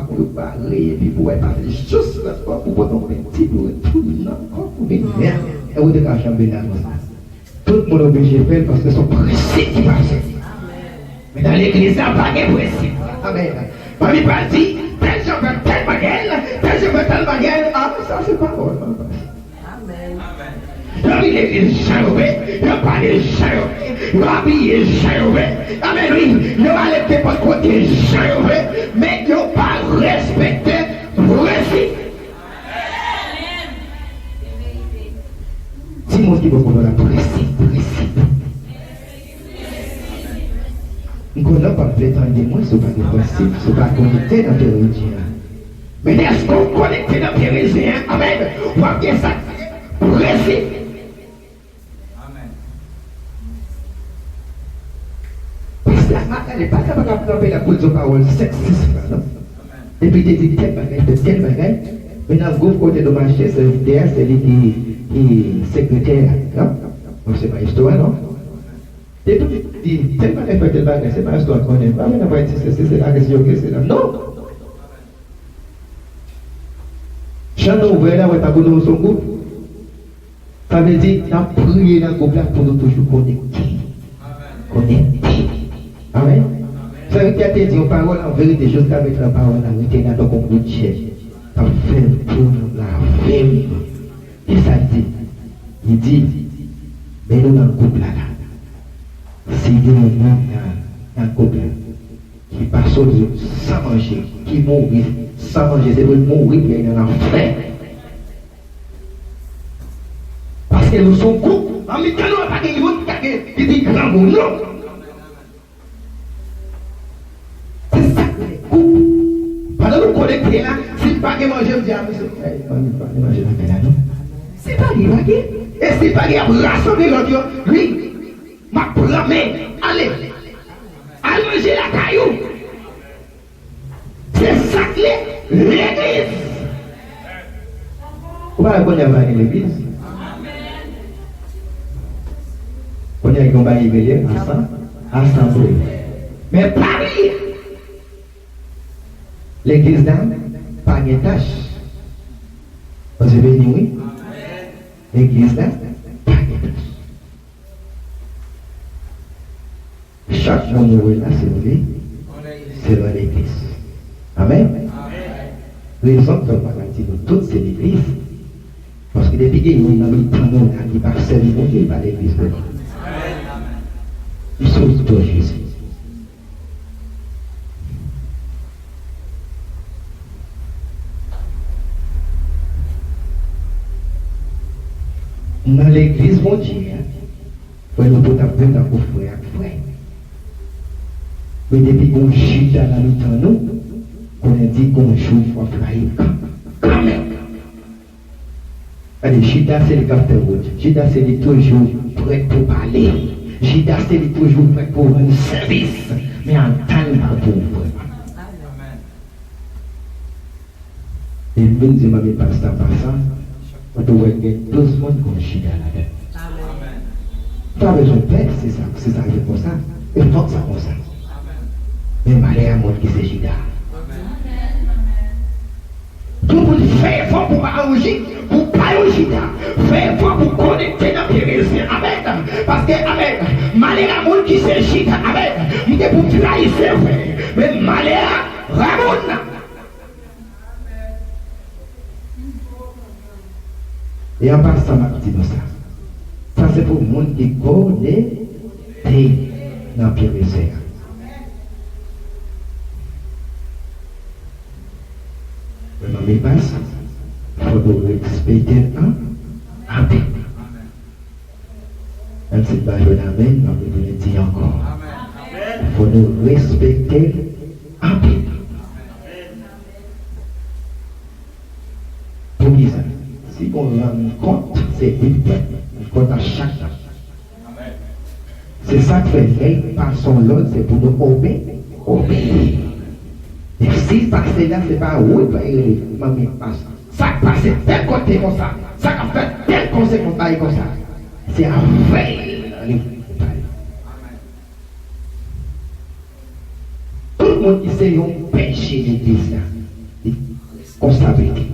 apre yo bare, epi pou wè pase jis lòt bò, pou pote yon penti, pou retounen ankò, pou vin fè. E ou te ka janbe la konsa. Tout moun oblije fè l paske se yon prensip ki pase. Men nan legliz la, pa gen prensip. Amèn. Manmi pa di, tèl jan fè tèl bagay, tèl jan fè tèl bagay. Ah, sa se pawòl, manmi pa di. Amèn. Yo vin legliz jan yo vle, yo pale jan yo vle, yo abiye jan yo vle. Amèn, wi. Yo ale nenpòt kote jan yo vle, men yo pa respekte Ki bò kote w la presi, presi. M konnen w p ap vle tande mwen si w pa gen prensip, si w pa konekte nan peryodi a. Men dèske w konekte nan peryodi a, amèn, w ap gen sa k presi. Pastè a, gade, pastè a pa ka kanpe la pou l di yon pawòl senk, sis fwa, non. Epi te di tèl bagay, fè tèl bagay. Men nan gwoup kote nou mache, se, se li ki, ki sekretè a, non? Bon, se mayestwo a, non? Depi li di tèl bagay, fè tèl bagay, se mayestwo a konnen. Pa vin ap di se, se, se la, se yo, se la. Non! Jan nou wè la, wè pa pou nou se yon gwoup. Sa vle di, n ap priye nan gwoup la pou nou toujou konekte. Konekte. Amèn. Sèvitè a te di yon pawòl an verite, jiska mentnan pawòl la rete la tankou yon gout djèl. K ap fè l pou nou lave m. Kisa l di? Li di, men nou nan gwoup la la. Si gen yon moun nan, nan gwoup la, ki pase yon jou san manje, ki mouri san manje, se pou l mouri pou l al nan lanfè. Paske nou se yon gwoup, nan mitan nou an pa gen moun ki ka gen, ki pi grangou, non. Se sa k fè gwoup. Pandan nou konekte la, si n pa gen manje, m di a mesye, "Ey, manmi, pa gen manje nan kay la, non." Si pa gen, pa gen. E si pa gen, y ap rasanble lòt yo. Wi. M ap pran men, ale. Al manje lakay ou. Se sa k ye, legliz. Ou pa wè kounye a pa gen legliz? Kounye a gen yon bagay ki rele asan-, asanble. Men pa bliye, legliz la pa gen tach. Bondye beni, wi. Legliz la pa gen tach. Chak moun ou wè la, se yon le-, se yon legliz. Amèn. Rezon k fè m pa ka di nou tout se legliz, paske depi gen youn nan mitan nou la ki pa sèvi Bondye, li pa legliz pou nou. M sou do Jezi. Nan legliz Bondye a, frè, nou tout ap viv tankou frè ak frè. Men depi gon Jida nan mitan nou, konnen di gon jou w ap rayi kan-, kanmenm. Gade, Jida se li k ap fè wout. Jida se li toujou prèt pou pale. Jida se li toujou prèt pou rann sèvis. Men al tann pa pou ou, frè. E m vin di manmi pastè pa sa, ou te wè gen douz moun gon Jida ladan l. Pa bezwen pè, se sa, se sa rive konsa. E fòk sa konsa. Men malè a moun ki se Jida. Tout moun fè efò pou pa yon Ji-, pou pa yon Jida. Fè efò pou konekte nan pye rezyen. Amèn. Paske, amèn, malè a moun ki se Jida. Amèn. M gen pou m trayi, se vre. Men malè a moun nan. E an pasan, m ap di nou sa. Sa se pou moun ki konekte nan pye rezyen an. Men manmi pas, fò nou respekte l an, anpil. Menm si n pa jwenn amèn, m ap retounen di ankò. Fò nou respekte l anpil. Poukisa? Si gon rann kont, se li k pran rann kont a chak tan. Se sa k fè lè l pase yon lòd, se pou nou obe-, obeyi. E si l pase la, se pa ou l pral rele, manmi pas. Sa k pase tèl kote konsa, sa k ap fèt tèl kote konsa, bagay konsa, se avè l li pale. Tout moun ki se yon bèje legliz la, li responsab li.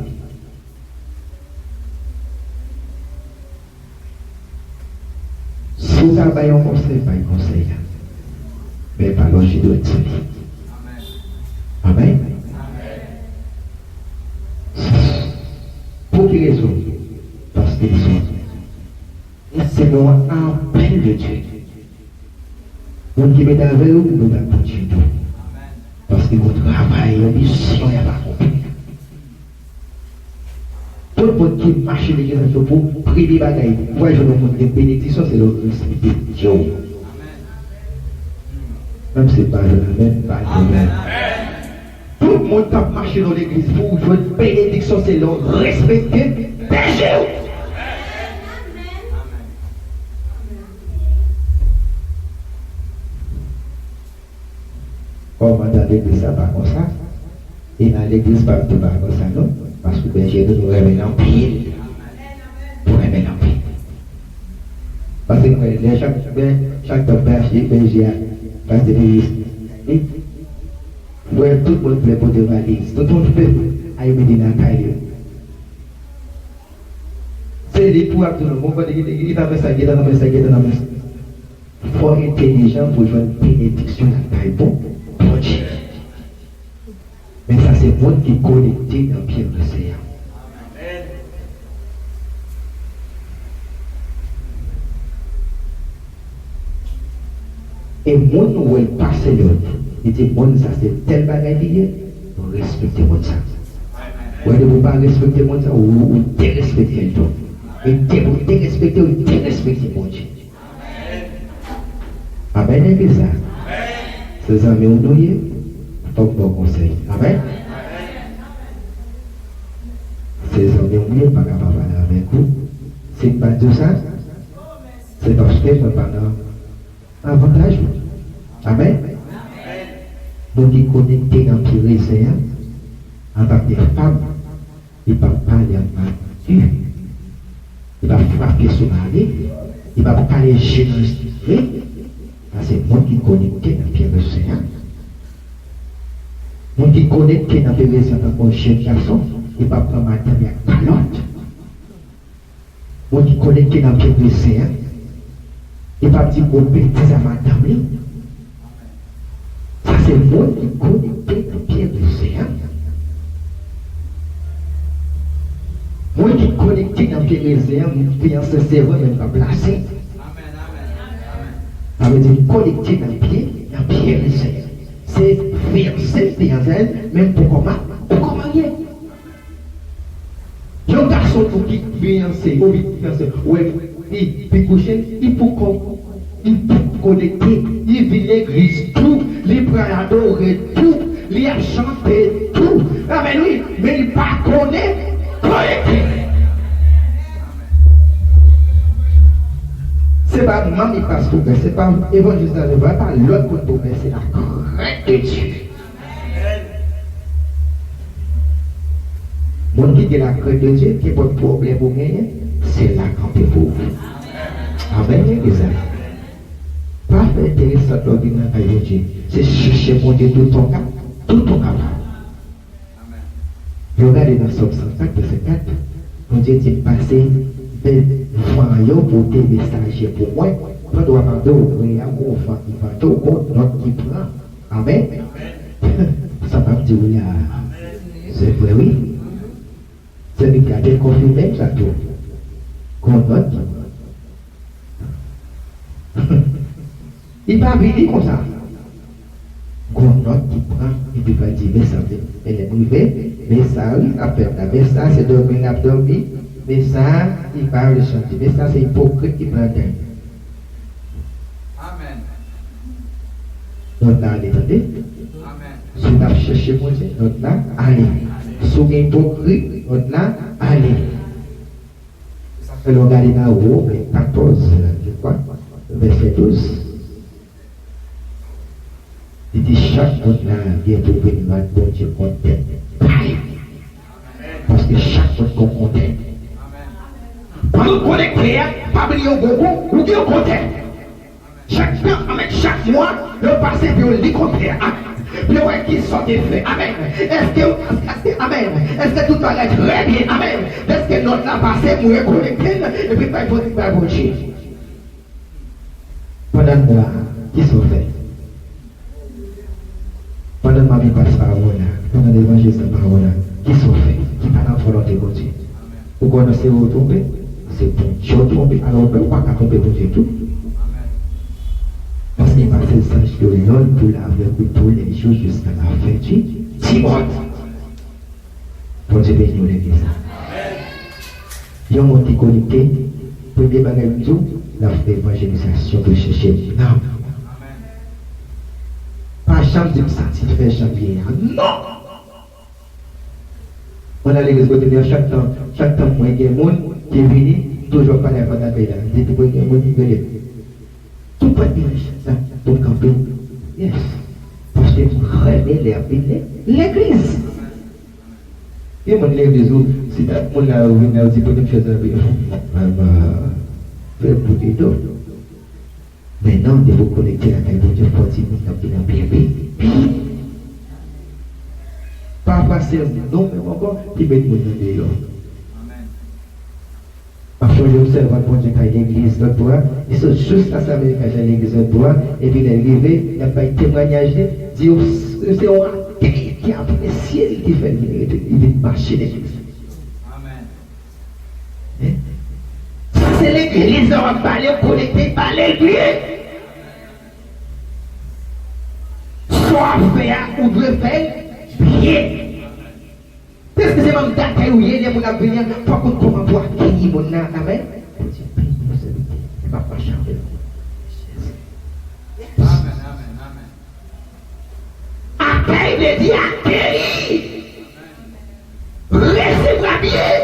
Si w ta bay yon konsèy, bay konsèy la. Men pa lonje dwèt sou li. Amèn. Pou ki rezon? Paske li se yon, li se yon apèl de Dye. Moun ki met avè w, nou pa pou ditou. Paske yon travay, yon misyon y ap akonpli. Tout moun ki mache legliz la, se pou premye bagay, ou va jwenn yon moun gen benediksyon, se lè w respekte Dye w. Menm si w pa jwenn amèn, pa jwenn amèn. Tout moun k ap mache nan legliz pou w jwenn benediksyon, se lè w respekte bèje w. Kòmandan legliz la pa konsa. E nan legliz pa m tou pa konsa non. Paske bèje nou, nou renmen l anpil. Nou renmen l anpil. Paske mwen, lè chak, lè chak tan bèje, bèje a pase legliz, li, wè tout moun vle pote valiz. Tout moun vle al mete lakay yo. Se li pou ap di nou, bon, kote ki, ki, ki ta fè sa, ki ta fè sa, ki ta fè sa. Fò entèlijan pou jwenn benediksyon lakay bon, Bondye. Men sa se moun ki konekte nan pye Senyè a. E moun ou wè l pase lòd, li di, moun sa se tèl bagay li ye, nou respekte moun sa. Wè, depi w pa respekte moun sa, ou, ou derespekte l tou. E depi w derespekte, ou derespekte Bondye. Amèn, legliz la. Se zanmi w nou ye, fòk ba w konsèy. Amèn. Se zanmi w nou ye, m pa ka pa pale avèk ou. Si m pa di w sa, se paske mwen pa nan avantaj ou. Amèn. Moun ki konekte nan pye rezen an, antanke fanm, li p ap pale ak mari. Li p ap frape sou mari. Li p ap kale je nan je. Sa se moun ki konekte nan pye rezen an. Moun ki konekte nan pye rezen an tankou yon jèn gason, li p ap pran madanm li ak kalòt. Moun ki konekte nan pye rezen an, li p ap di gwo betiz a madanm li. Sa se moun ki konekte nan pye rezen an. Moun ki konekte nan pye rezen an, moun fiyanse se vre, men l p ap lase. Sa vle di l konekte nan pye, nan pye rezen an. Se fiyanse, fiyanse, men poko ma-, poko marye. Yon gason tou ki fiyanse, oubyen ki fiyanse, wè, li, li kouche, li poko, li poko konekte, li vin legliz tou, li pral adore tou, li ap chante tou. Amèn, wi, men li pa konnen konekte. Se pa manmi pas pou fè, se pa evanjelis la, se pa lòt moun pou fè, se la krent de Dye. Moun ki gen lakrent de Dye, kenpòt pwoblèm ou genyen, se la kanpe pou ou. Amèn, legliz la. Pa fè enteresan lè w vin nan kay Bondye. Se chèche Bondye tout ou ka, tout ou kapab. Lè w gade nan Sòm san kat, vèsè kat, Bondye di, "Pase devan yo, pote mesaje pou mwen." Pandan w ap adore a, gon van ki vante w, gon nòt ki pran. Amèn. Sa m ap di w la, se vre wi. Se li ki ap konfime m sa tou. Gon nòt ki pran. Li pa vini konsa. Gon nòt ki pran, epi pral di, "Men sa, men, men lè m rive, men sa wi, ap fèt la, men sa se dòmi l ap dòmi, men sa, li pa vle chante, men sa se ipokrit ki pran dèy." Amèn. Nòt la ale, tande. Amèn. Si w t ap chèche Bondye, nòt la ale. Si w gen ipokrit, nòt la ale. Sa fè lè w gade nan Women katòz, je crois, vèsè douz, li di, "Chak moun la gen pou vin rann Bondye kont tèt pa li." Paske chak moun gon kontè. Pandan w konekte a, pa bliye w gon, gon, ou gen yon kontè. Chak tan, amèn, chak mwa, lè w pase pou w li kontè a, pou w wè kisa w te fè. Amèn. Èske, èske, èske, amèn. Èske tout bagay trè byen? Amèn. Dèske nòt la pase, pou w rekonekte l, epi bay Bondye, bay Bondye. Pandan mwa a, kisa w fè? Pandan manmi pas pa w la, pandan levanjis la pa w la, kisa w fè ki pa nan volonte Bondye? Ou konnen se ou twonpe, se Bondye w twonpe, alò ou pa ka twonpe Bondye tou. Paske li pase zanj yo lòd pou l avèk ou tou lè jou jiska lafen di, di mond. Bondye beni w, legliz la. Yon moun ki konekte, premye bagay m di w, l ap fè evanjelizasyon pou l chèche nanm. Pa janm di m satisfè jan m ye a. Non! Mwen nan legliz kote m ye a, chak tan, chak tan mwen gen moun ki vini, m toujou ap pale avèk akèy la. Depi mwen gen moun, m rele. Tou pran dirèksyon sa pou m kanpe. Yes. Paske m renmen lè y ap vin legliz. Gen moun legliz ou, si dat moun la yo vin la, yo di pote m chèz la, epi mama fè m pote do. Men non, depi w konekte lakay Bondye, fò timoun nan vin anpil wi. Pafwa se nou menm ankò ki met moun nan deyò. M ap chonje yon sèvant Bondye k al legliz lòt bò a, li sot jis Las Americas al legliz lòt bò a, epi lè l rive, l ap bay temwayaj li, di yo se yon atè ki apresye l ki fè l vin rete, li vin mache legliz. Hein? Se legliz la w ap pale, w konekte, pale l byen. Sa w ap fè a, ou dwe fè l byen. Deske se manm dakèy ou ye, lè moun ap vini an, fòk ou konn kòman pou akeyi moun nan. Amèn. Bondye beni w, sèvitè. M ap mache avè w. Amèn, amèn, amèn. Akèy vle di akeyi. Resevwa byen.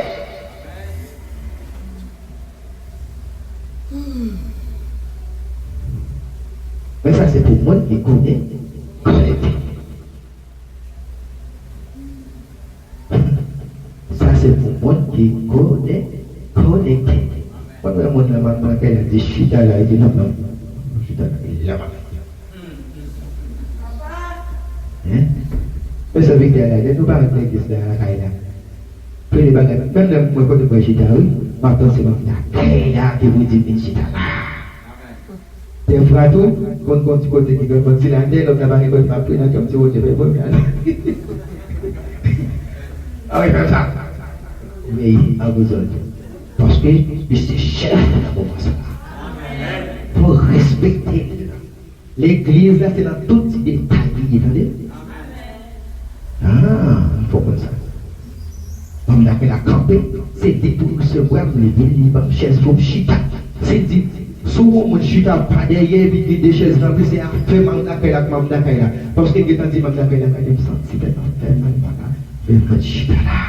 Men sa se pou moun ki konnen konekte. Sa se pou moun ki konnen konekte. Mwen wè moun nan, m ap nan kay la, di chita la, li di non, non. Chita la, li la pa. Hein? Men sèvitè a la, lè nou pa ret legliz la, lakay la. Premye bagay, menm lè mwen kote mwen chita, wi, m ap panse m ap nan kay la, ke pou di m vin chita la. Dèfwa tou, konn gon ti kote ki gen yon ti latè, lòt la pa gen kote pa pre nan kè m ti wote fè premye a. A wi, fè sa. Obeye a rezòl tou. Paske li se chèf nan moman sa a. Fò respekte li. Legliz la se nan tout ti detay li ye, tande. Ah, fò konn sa. Manm dakèy la kanpe, se li pou resevwa m, li vin, li ban m chèz pou m chita. Si l di, si w wè yon moun chita pa dèyè, epi gen de chèz ranpli, se afè manm dakèy la ak manm dakèy la. Paske m gentan di manm dakèy la, gade m santi tèt mwen fè mal, m pa ka, men m ret chita la.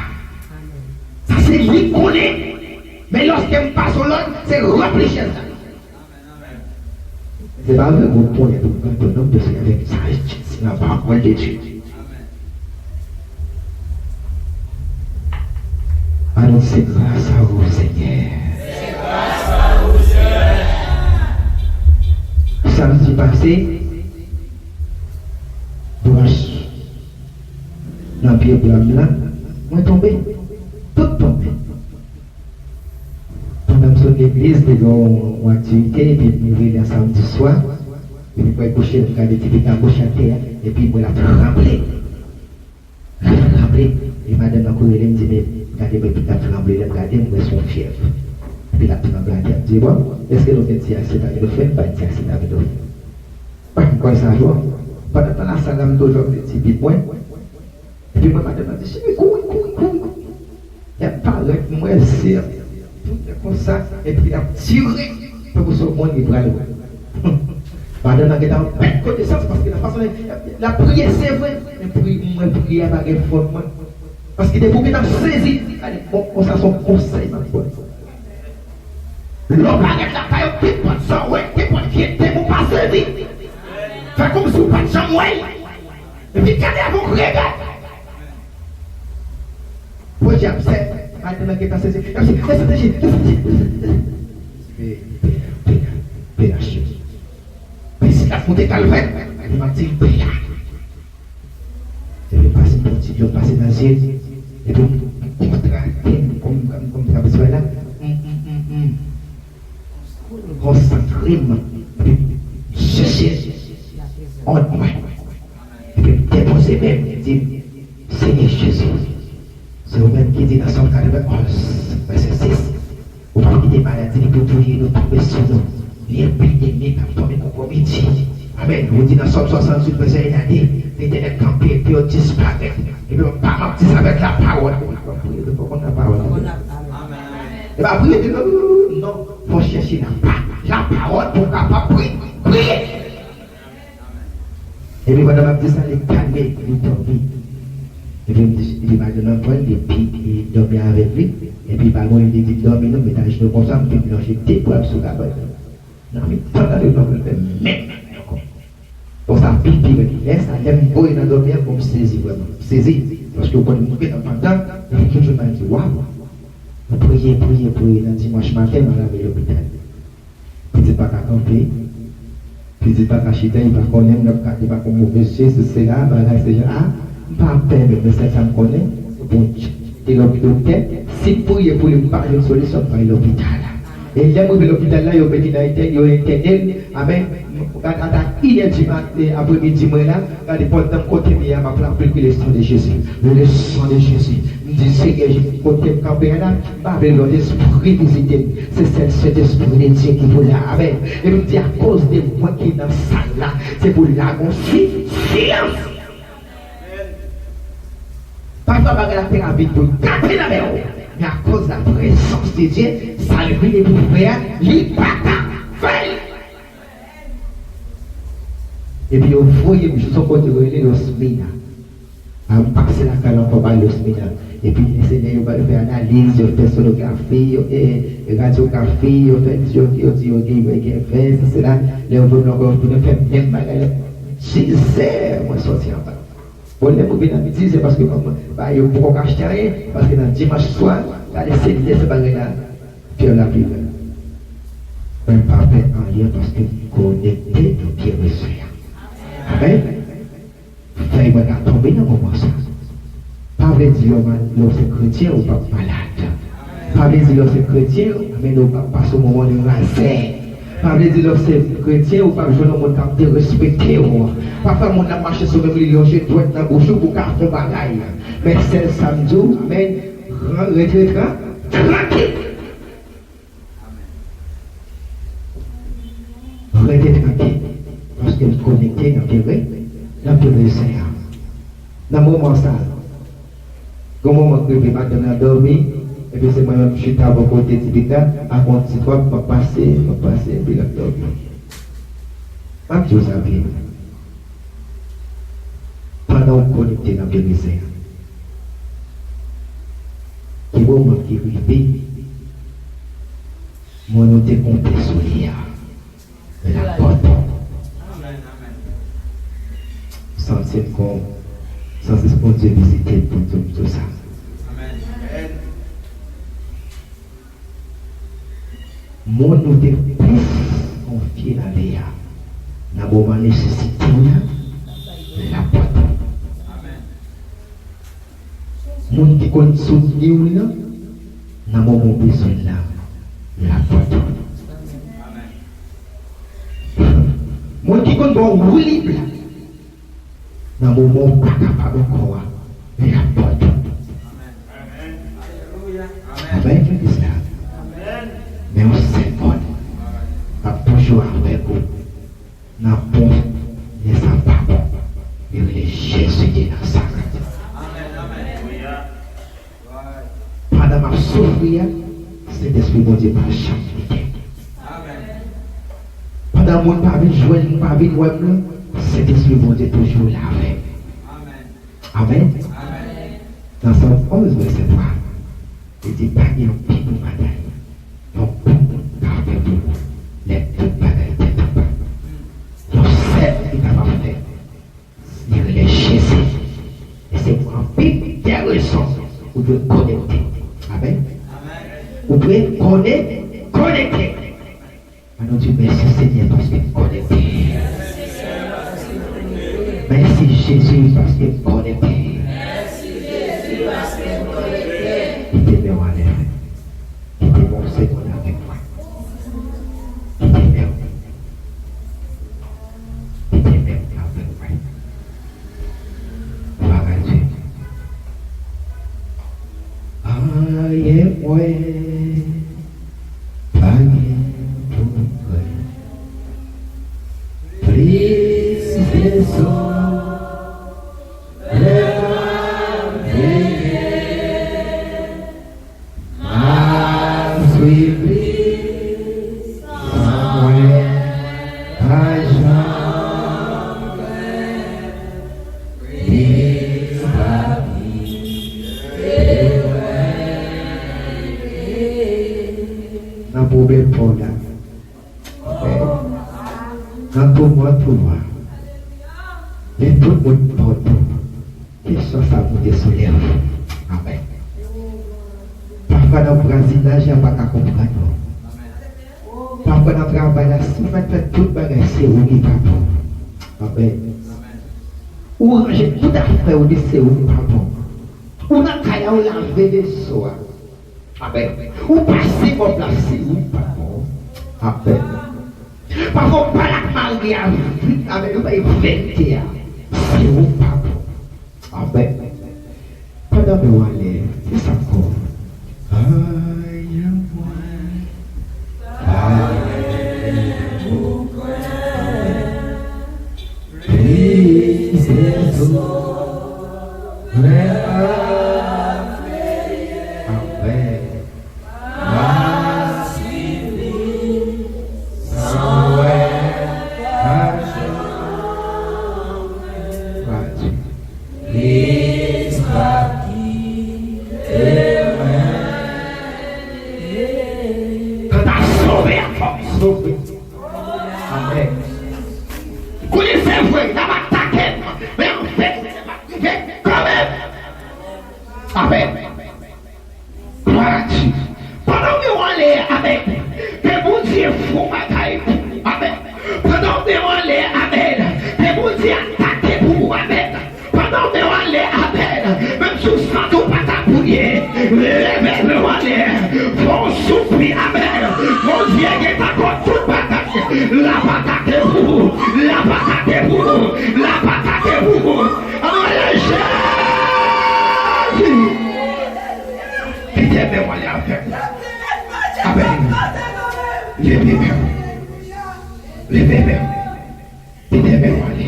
Sa se li k konnen. Men lòske m pase yon lòd, se ranpli chèz la. Se pa avèk gwo ponyèt ou pran non, men se avèk sajès nan pawòl de Dye. Alò, se gras a ou, Senyè. Samdi pase, branch nan pye bwa m lan, mwen tonbe. Tout tonbe. Pandan m sot legliz, te gen yon, yon aktivite, epi m rive la samdi swa, epi m al kouche, m gade ti pitit la kouche atè a, epi m wè l ap tranble. L ap tranble. E madanm nan kouri rele m, di, men, gade, men, pitit la ap tranble, lè m gade, m wè se yon fyèv. Epi l ap tranble atè, m di, bon, èske nou gen ti asetaminofen? M pa gen ti asetaminofen. M kwè sa, bon. Pandan tan lasal la, m toujou ap di ti pitit mwen, epi mwen, madanm nan di, cheri, kouri, kouri, kouri, kouri. Lè m parèt, m wè se tou lè konsa, epi l ap tire, tankou se yon moun ki pral. Madanm nan gentan pèd konesans, paske nan fason l ap priye, se vre, men pri, m wè priyè a pa gen fondman. Paske depi w gentan sezi, gade, bon, konsa se yon konsèy m ap ba w. Lè w parèt lakay ou, kenpòt sa w wè, kenpòt vye tèm ou pa sezi. Fè kòmsi w pa t janm wè l. Epi gade avè w rega. Podyab, sè, madanm nan gentan sezi. L ap di, Estrateji, estrateji, estrateji. P H, P H, P H. Pitit la ap moute kalvè, li mati, P H. Epi m pase yon ti dlo, m pase nan zye m. Epi m konsantre m, kòm, kòm, kòm sa pase bay la. M, m, m, m. Konsantre m. Epi m chèche òd mwen. Epi m depoze men m, m di, Senyè Jezi, se ou menm ki di nan Sòm katrevenn onz, vèsè sis, ou p ap kite maladi li pou touye nou, tonbe sou nou, ni epidemi k ap tonbe nan kò midi. Amèn. Ou di nan Sòm swasanntuit, vèsè en a de, Letènèl kanpe epi yo disparèt. Epi pa manti sa avèk lapawòl. Ou konn lapawòl. Amèn. Pa priye de non, non, non, non. Fò chèche la pa, la pawòl pou w kapab pri, priye. Epi pandan m ap di sa, li kalme, li dòmi. Epi m di, epi madanm nan pran l, li pi, li dòmi avèk li. Epi pa gon li di dòmi non, met ajenou konsa, m fin lonje de bra m sou kabann nan. Nan mitan nan li, nan fè menm bagay ankò. Bon, sa pi, pi rèd. Lè sa, lè m voye nan dòmi an, bon, m sezi vrèman. M sezi. Paske w konnen moun gentan pandan, epi tout moun di, waw. M priye, priye, priye, nan dimanch maten, m al lave lopital. Pitit pa ka kanpe. Pitit pa ka chita, li pa konnen m, l ap gade m ak yon move je, se sela, bagay se jan a. M pa pè menm, men sèl sa m konnen, se Bondye. E lòt doktè, si m priye pou li, m pa jwenn solisyon, m pral lopital la. E lè m rive lopital la, yo mete nan entèn, yo entène l, amèn. Gade, ata inè di maten, apremidi mwen la, gade pandan kote m ye a, m ap aplike le sang de Jésus. Le sang de Jésus. M di, Senyè, kote m kanpe a la, m pa vle lòt espri vizite m. Se sèl Sentespri de Dye ki pou la avè m. Epi m di, akoz de mwen ki nan sal la, se pou la gon si, silans. Pafwa bagay la te rapid pou l tape nan men w. Men akoz la prezans de Dye, sa l vini pou fè a, li pa ka fè l. Epi yo voye m jis yon kote yo rele Los Minas. A, m pase lakay la ankò bay Los Minas. Epi, mesye yo ba yo fè analiz, yo fè sonografi, yo, e, e, radyografi, yo fè, yo, yo di yo gen, yo gen ven, se, se la. Lè yo voye m ankò, yo tounen fè menm bagay la. Dizè, mwen sòti anba. Bon, lè m rive nan midi, se paske mwen, mwen, ba yo poko ka achte anyen, paske nan dimanch swa, gade se lè se bagay la, fyèv la pi rèd. Mwen pa pè anyen paske m konekte nan pye rezen an. Amèn. Fèy mwen ka tonbe nan moman sa. Pa vle di lè w mal-, lè w se kretyen, ou p ap malad. Pa vle di lè w se kretyen, amèn, ou p ap pase yon moman de razè. Pa vle di lè w se kretyen, ou p ap jwenn yon moun k ap derespekte w. Pafwa, moun nan mache sou men w, li lonje dwèt nan bouch ou pou w ka fè yon bagay. Men sèl sa m di w, amèn, ran-, rete tran-, trankil. Rete trankil, paske m konekte nan pye re-, nan pye rezen an. Nan moman sa, gen moman k rive, madanm nan dòmi, epi se mwen menm m chita bò kote ti pitit la, ak yon ti twòp, m ap pase, m ap pase, epi l ap dòmi. M ap di w sa byen. Pandan w konekte nan pye rezen an, gen moman ki rive, moun ou te konte sou li a, l ap pòte w. Santi m kon, santi Bondye vizite m pou di w tou sa. Moun ou te plis konfye nan vi a, nan moman nesesite w la, l ap pòte w. Moun ki konn soutni w nan, nan moman w bezwen l la, l ap pòte w. Moun ki konn ba w woulib la, nan moman w pa kapab ankò a, l ap pòte w. Amèn, legliz la. Men yon sèl moun k ap toujou avèk ou. Nan bon, lè sa pa bon, li rele Jezi de Nazarèt. Pandan m ap soufri a, Sentespri Bondye pa janm kite m. Pandan moun pa vin jwenn m, pa vin wè m nan, Sentespri Bondye toujou la avè m. Amèn. Nan Sòm onz, vèsè twa, li di, pa gen yon pi bon bagay yon bon moun ka fè pou ou lè tout bagay tèt anba. Yon sèl ki kapab fè, li rele Jezi. E se pou anpil de rezon ou dwe konekte. Amèn. Ou dwe kone-, konekte. Ann nou di, mèsi, Senyè, paske m konekte. Mèsi, Jezi, paske m konekte. Kite men w ale. Kite men w segonn avèk mwen. Kite men w. Kite men w avèk mwen. Glwa a Dye. Anyen mwen pa gen pou mwen. Plis de zon. Nan pwoblèm pa w la. Nan toumant ou a. Lè tout moun pa w. Kesyon sa moute sou lèv. Amèn. Pafwa nan vwazinaj la pa ka konprann ou. Pafwa nan travay la, si w fè tout bagay, se ou ki pa bon. Amèn. Ou ranje tout afè w, di se ou ki pa bon. Ou nan kay la, ou lave veso a. Amèn. Ou pase mòb la, se ou ki pa bon. Amèn. Pafwa w pale ak mari a vit, amèn, ou bay verite a. Se ou pa bon. Amèn. Pandan men w anlè, di sa ankò. Ay, mwen. Ay, mwen. Plis de tout. Amèn. Kanta sove a fò m sove. Amèn. Kounye se vre, y ap atake m, men anfen, se pa rive kanmenm. Amèn. Glwa a Dye. Pandan w gen w anlè, amèn. Ke Bondye fè yon bagay pou ou, amèn. Pandan w gen w anlè, amèn. Ke Bondye atake pou ou, amèn. Pandan w gen w anlè, amèn. Menm si w santi w pa ka priye, leve men w anlè. Fè yon soupi, amèn. Bondye gentan konn tout bagay. L ap atake pou ou. L ap atake pou ou. L ap atake pou ou. Ann rele Jezi. Kite men w ale avè m. Amèn. Leve men w. Leve men w. Kite men w ale.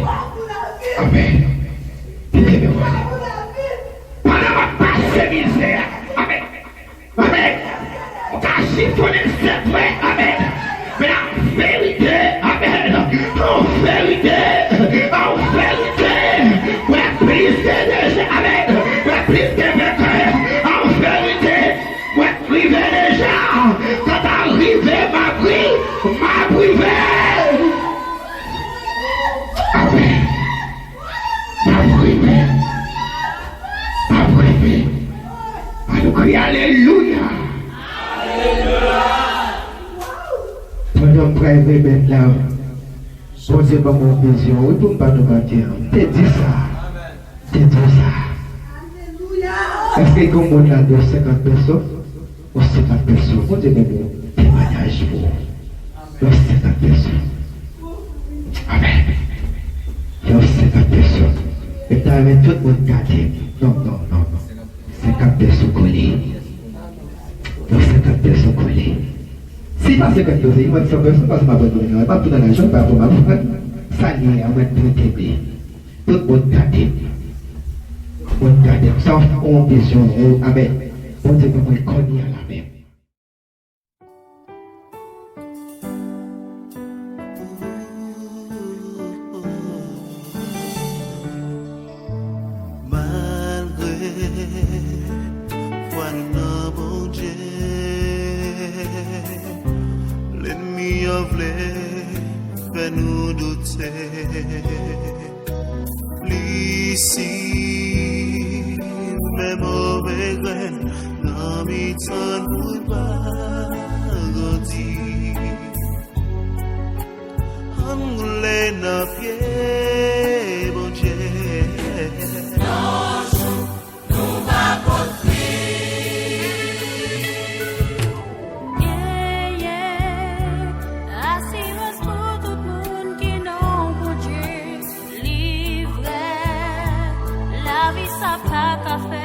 Amèn. Kite men w ale. Pandan w ap pase mizè a. Amèn. Amèn. Ou ka chifonnen, se vre. Amèn. Men an verite, amèn. An verite, an verite, mwen plis ke deja, amèn. Mwen plis ke venkè. An verite, mwen rive deja. Kanta rive, m ap ri, m ap rive. Amèn. M ap rive. M ap rive. An nou kriye alelouya. Pandan m pral remèt la, Bondye ban mwen yon vizyon, wi, pou m pa nou manti. M te di sa. M te di sa. Èske gen yon moun la de senkant pèsòn? Yon senkant pèsòn. Bondye ban mwen yon temwayaj pou ou. Yon senkant pèsòn. Amèn. Yon senkant pèsòn. E m ta renmen tout moun gade. Non, non, non, non. Senkant pèsòn kole. Yon senkant pèsòn kole. Si pa senkant pèsòn, li mèt san pèsòn, paske m ap pran domèn nan. E pa tout an lajan, pa pou m ap pran. Sa li ye a, mwen prete li. Tout moun gade m. Moun gade m. Sa w fè yon vizyon, ou, amèn. Bondye ban mwen kounye a la menm. Malgre fwa nou nan Bondye, lènmi an vle fè nou doute. Li simen move grenn nan mitan n pou l pa grandi. Ann woule nan pye Bondye. Yon jou, nou va konstwi. Genyen asirans pou tout moun ki nan Bondye. Li vrè, lavi sa pa ka fèt.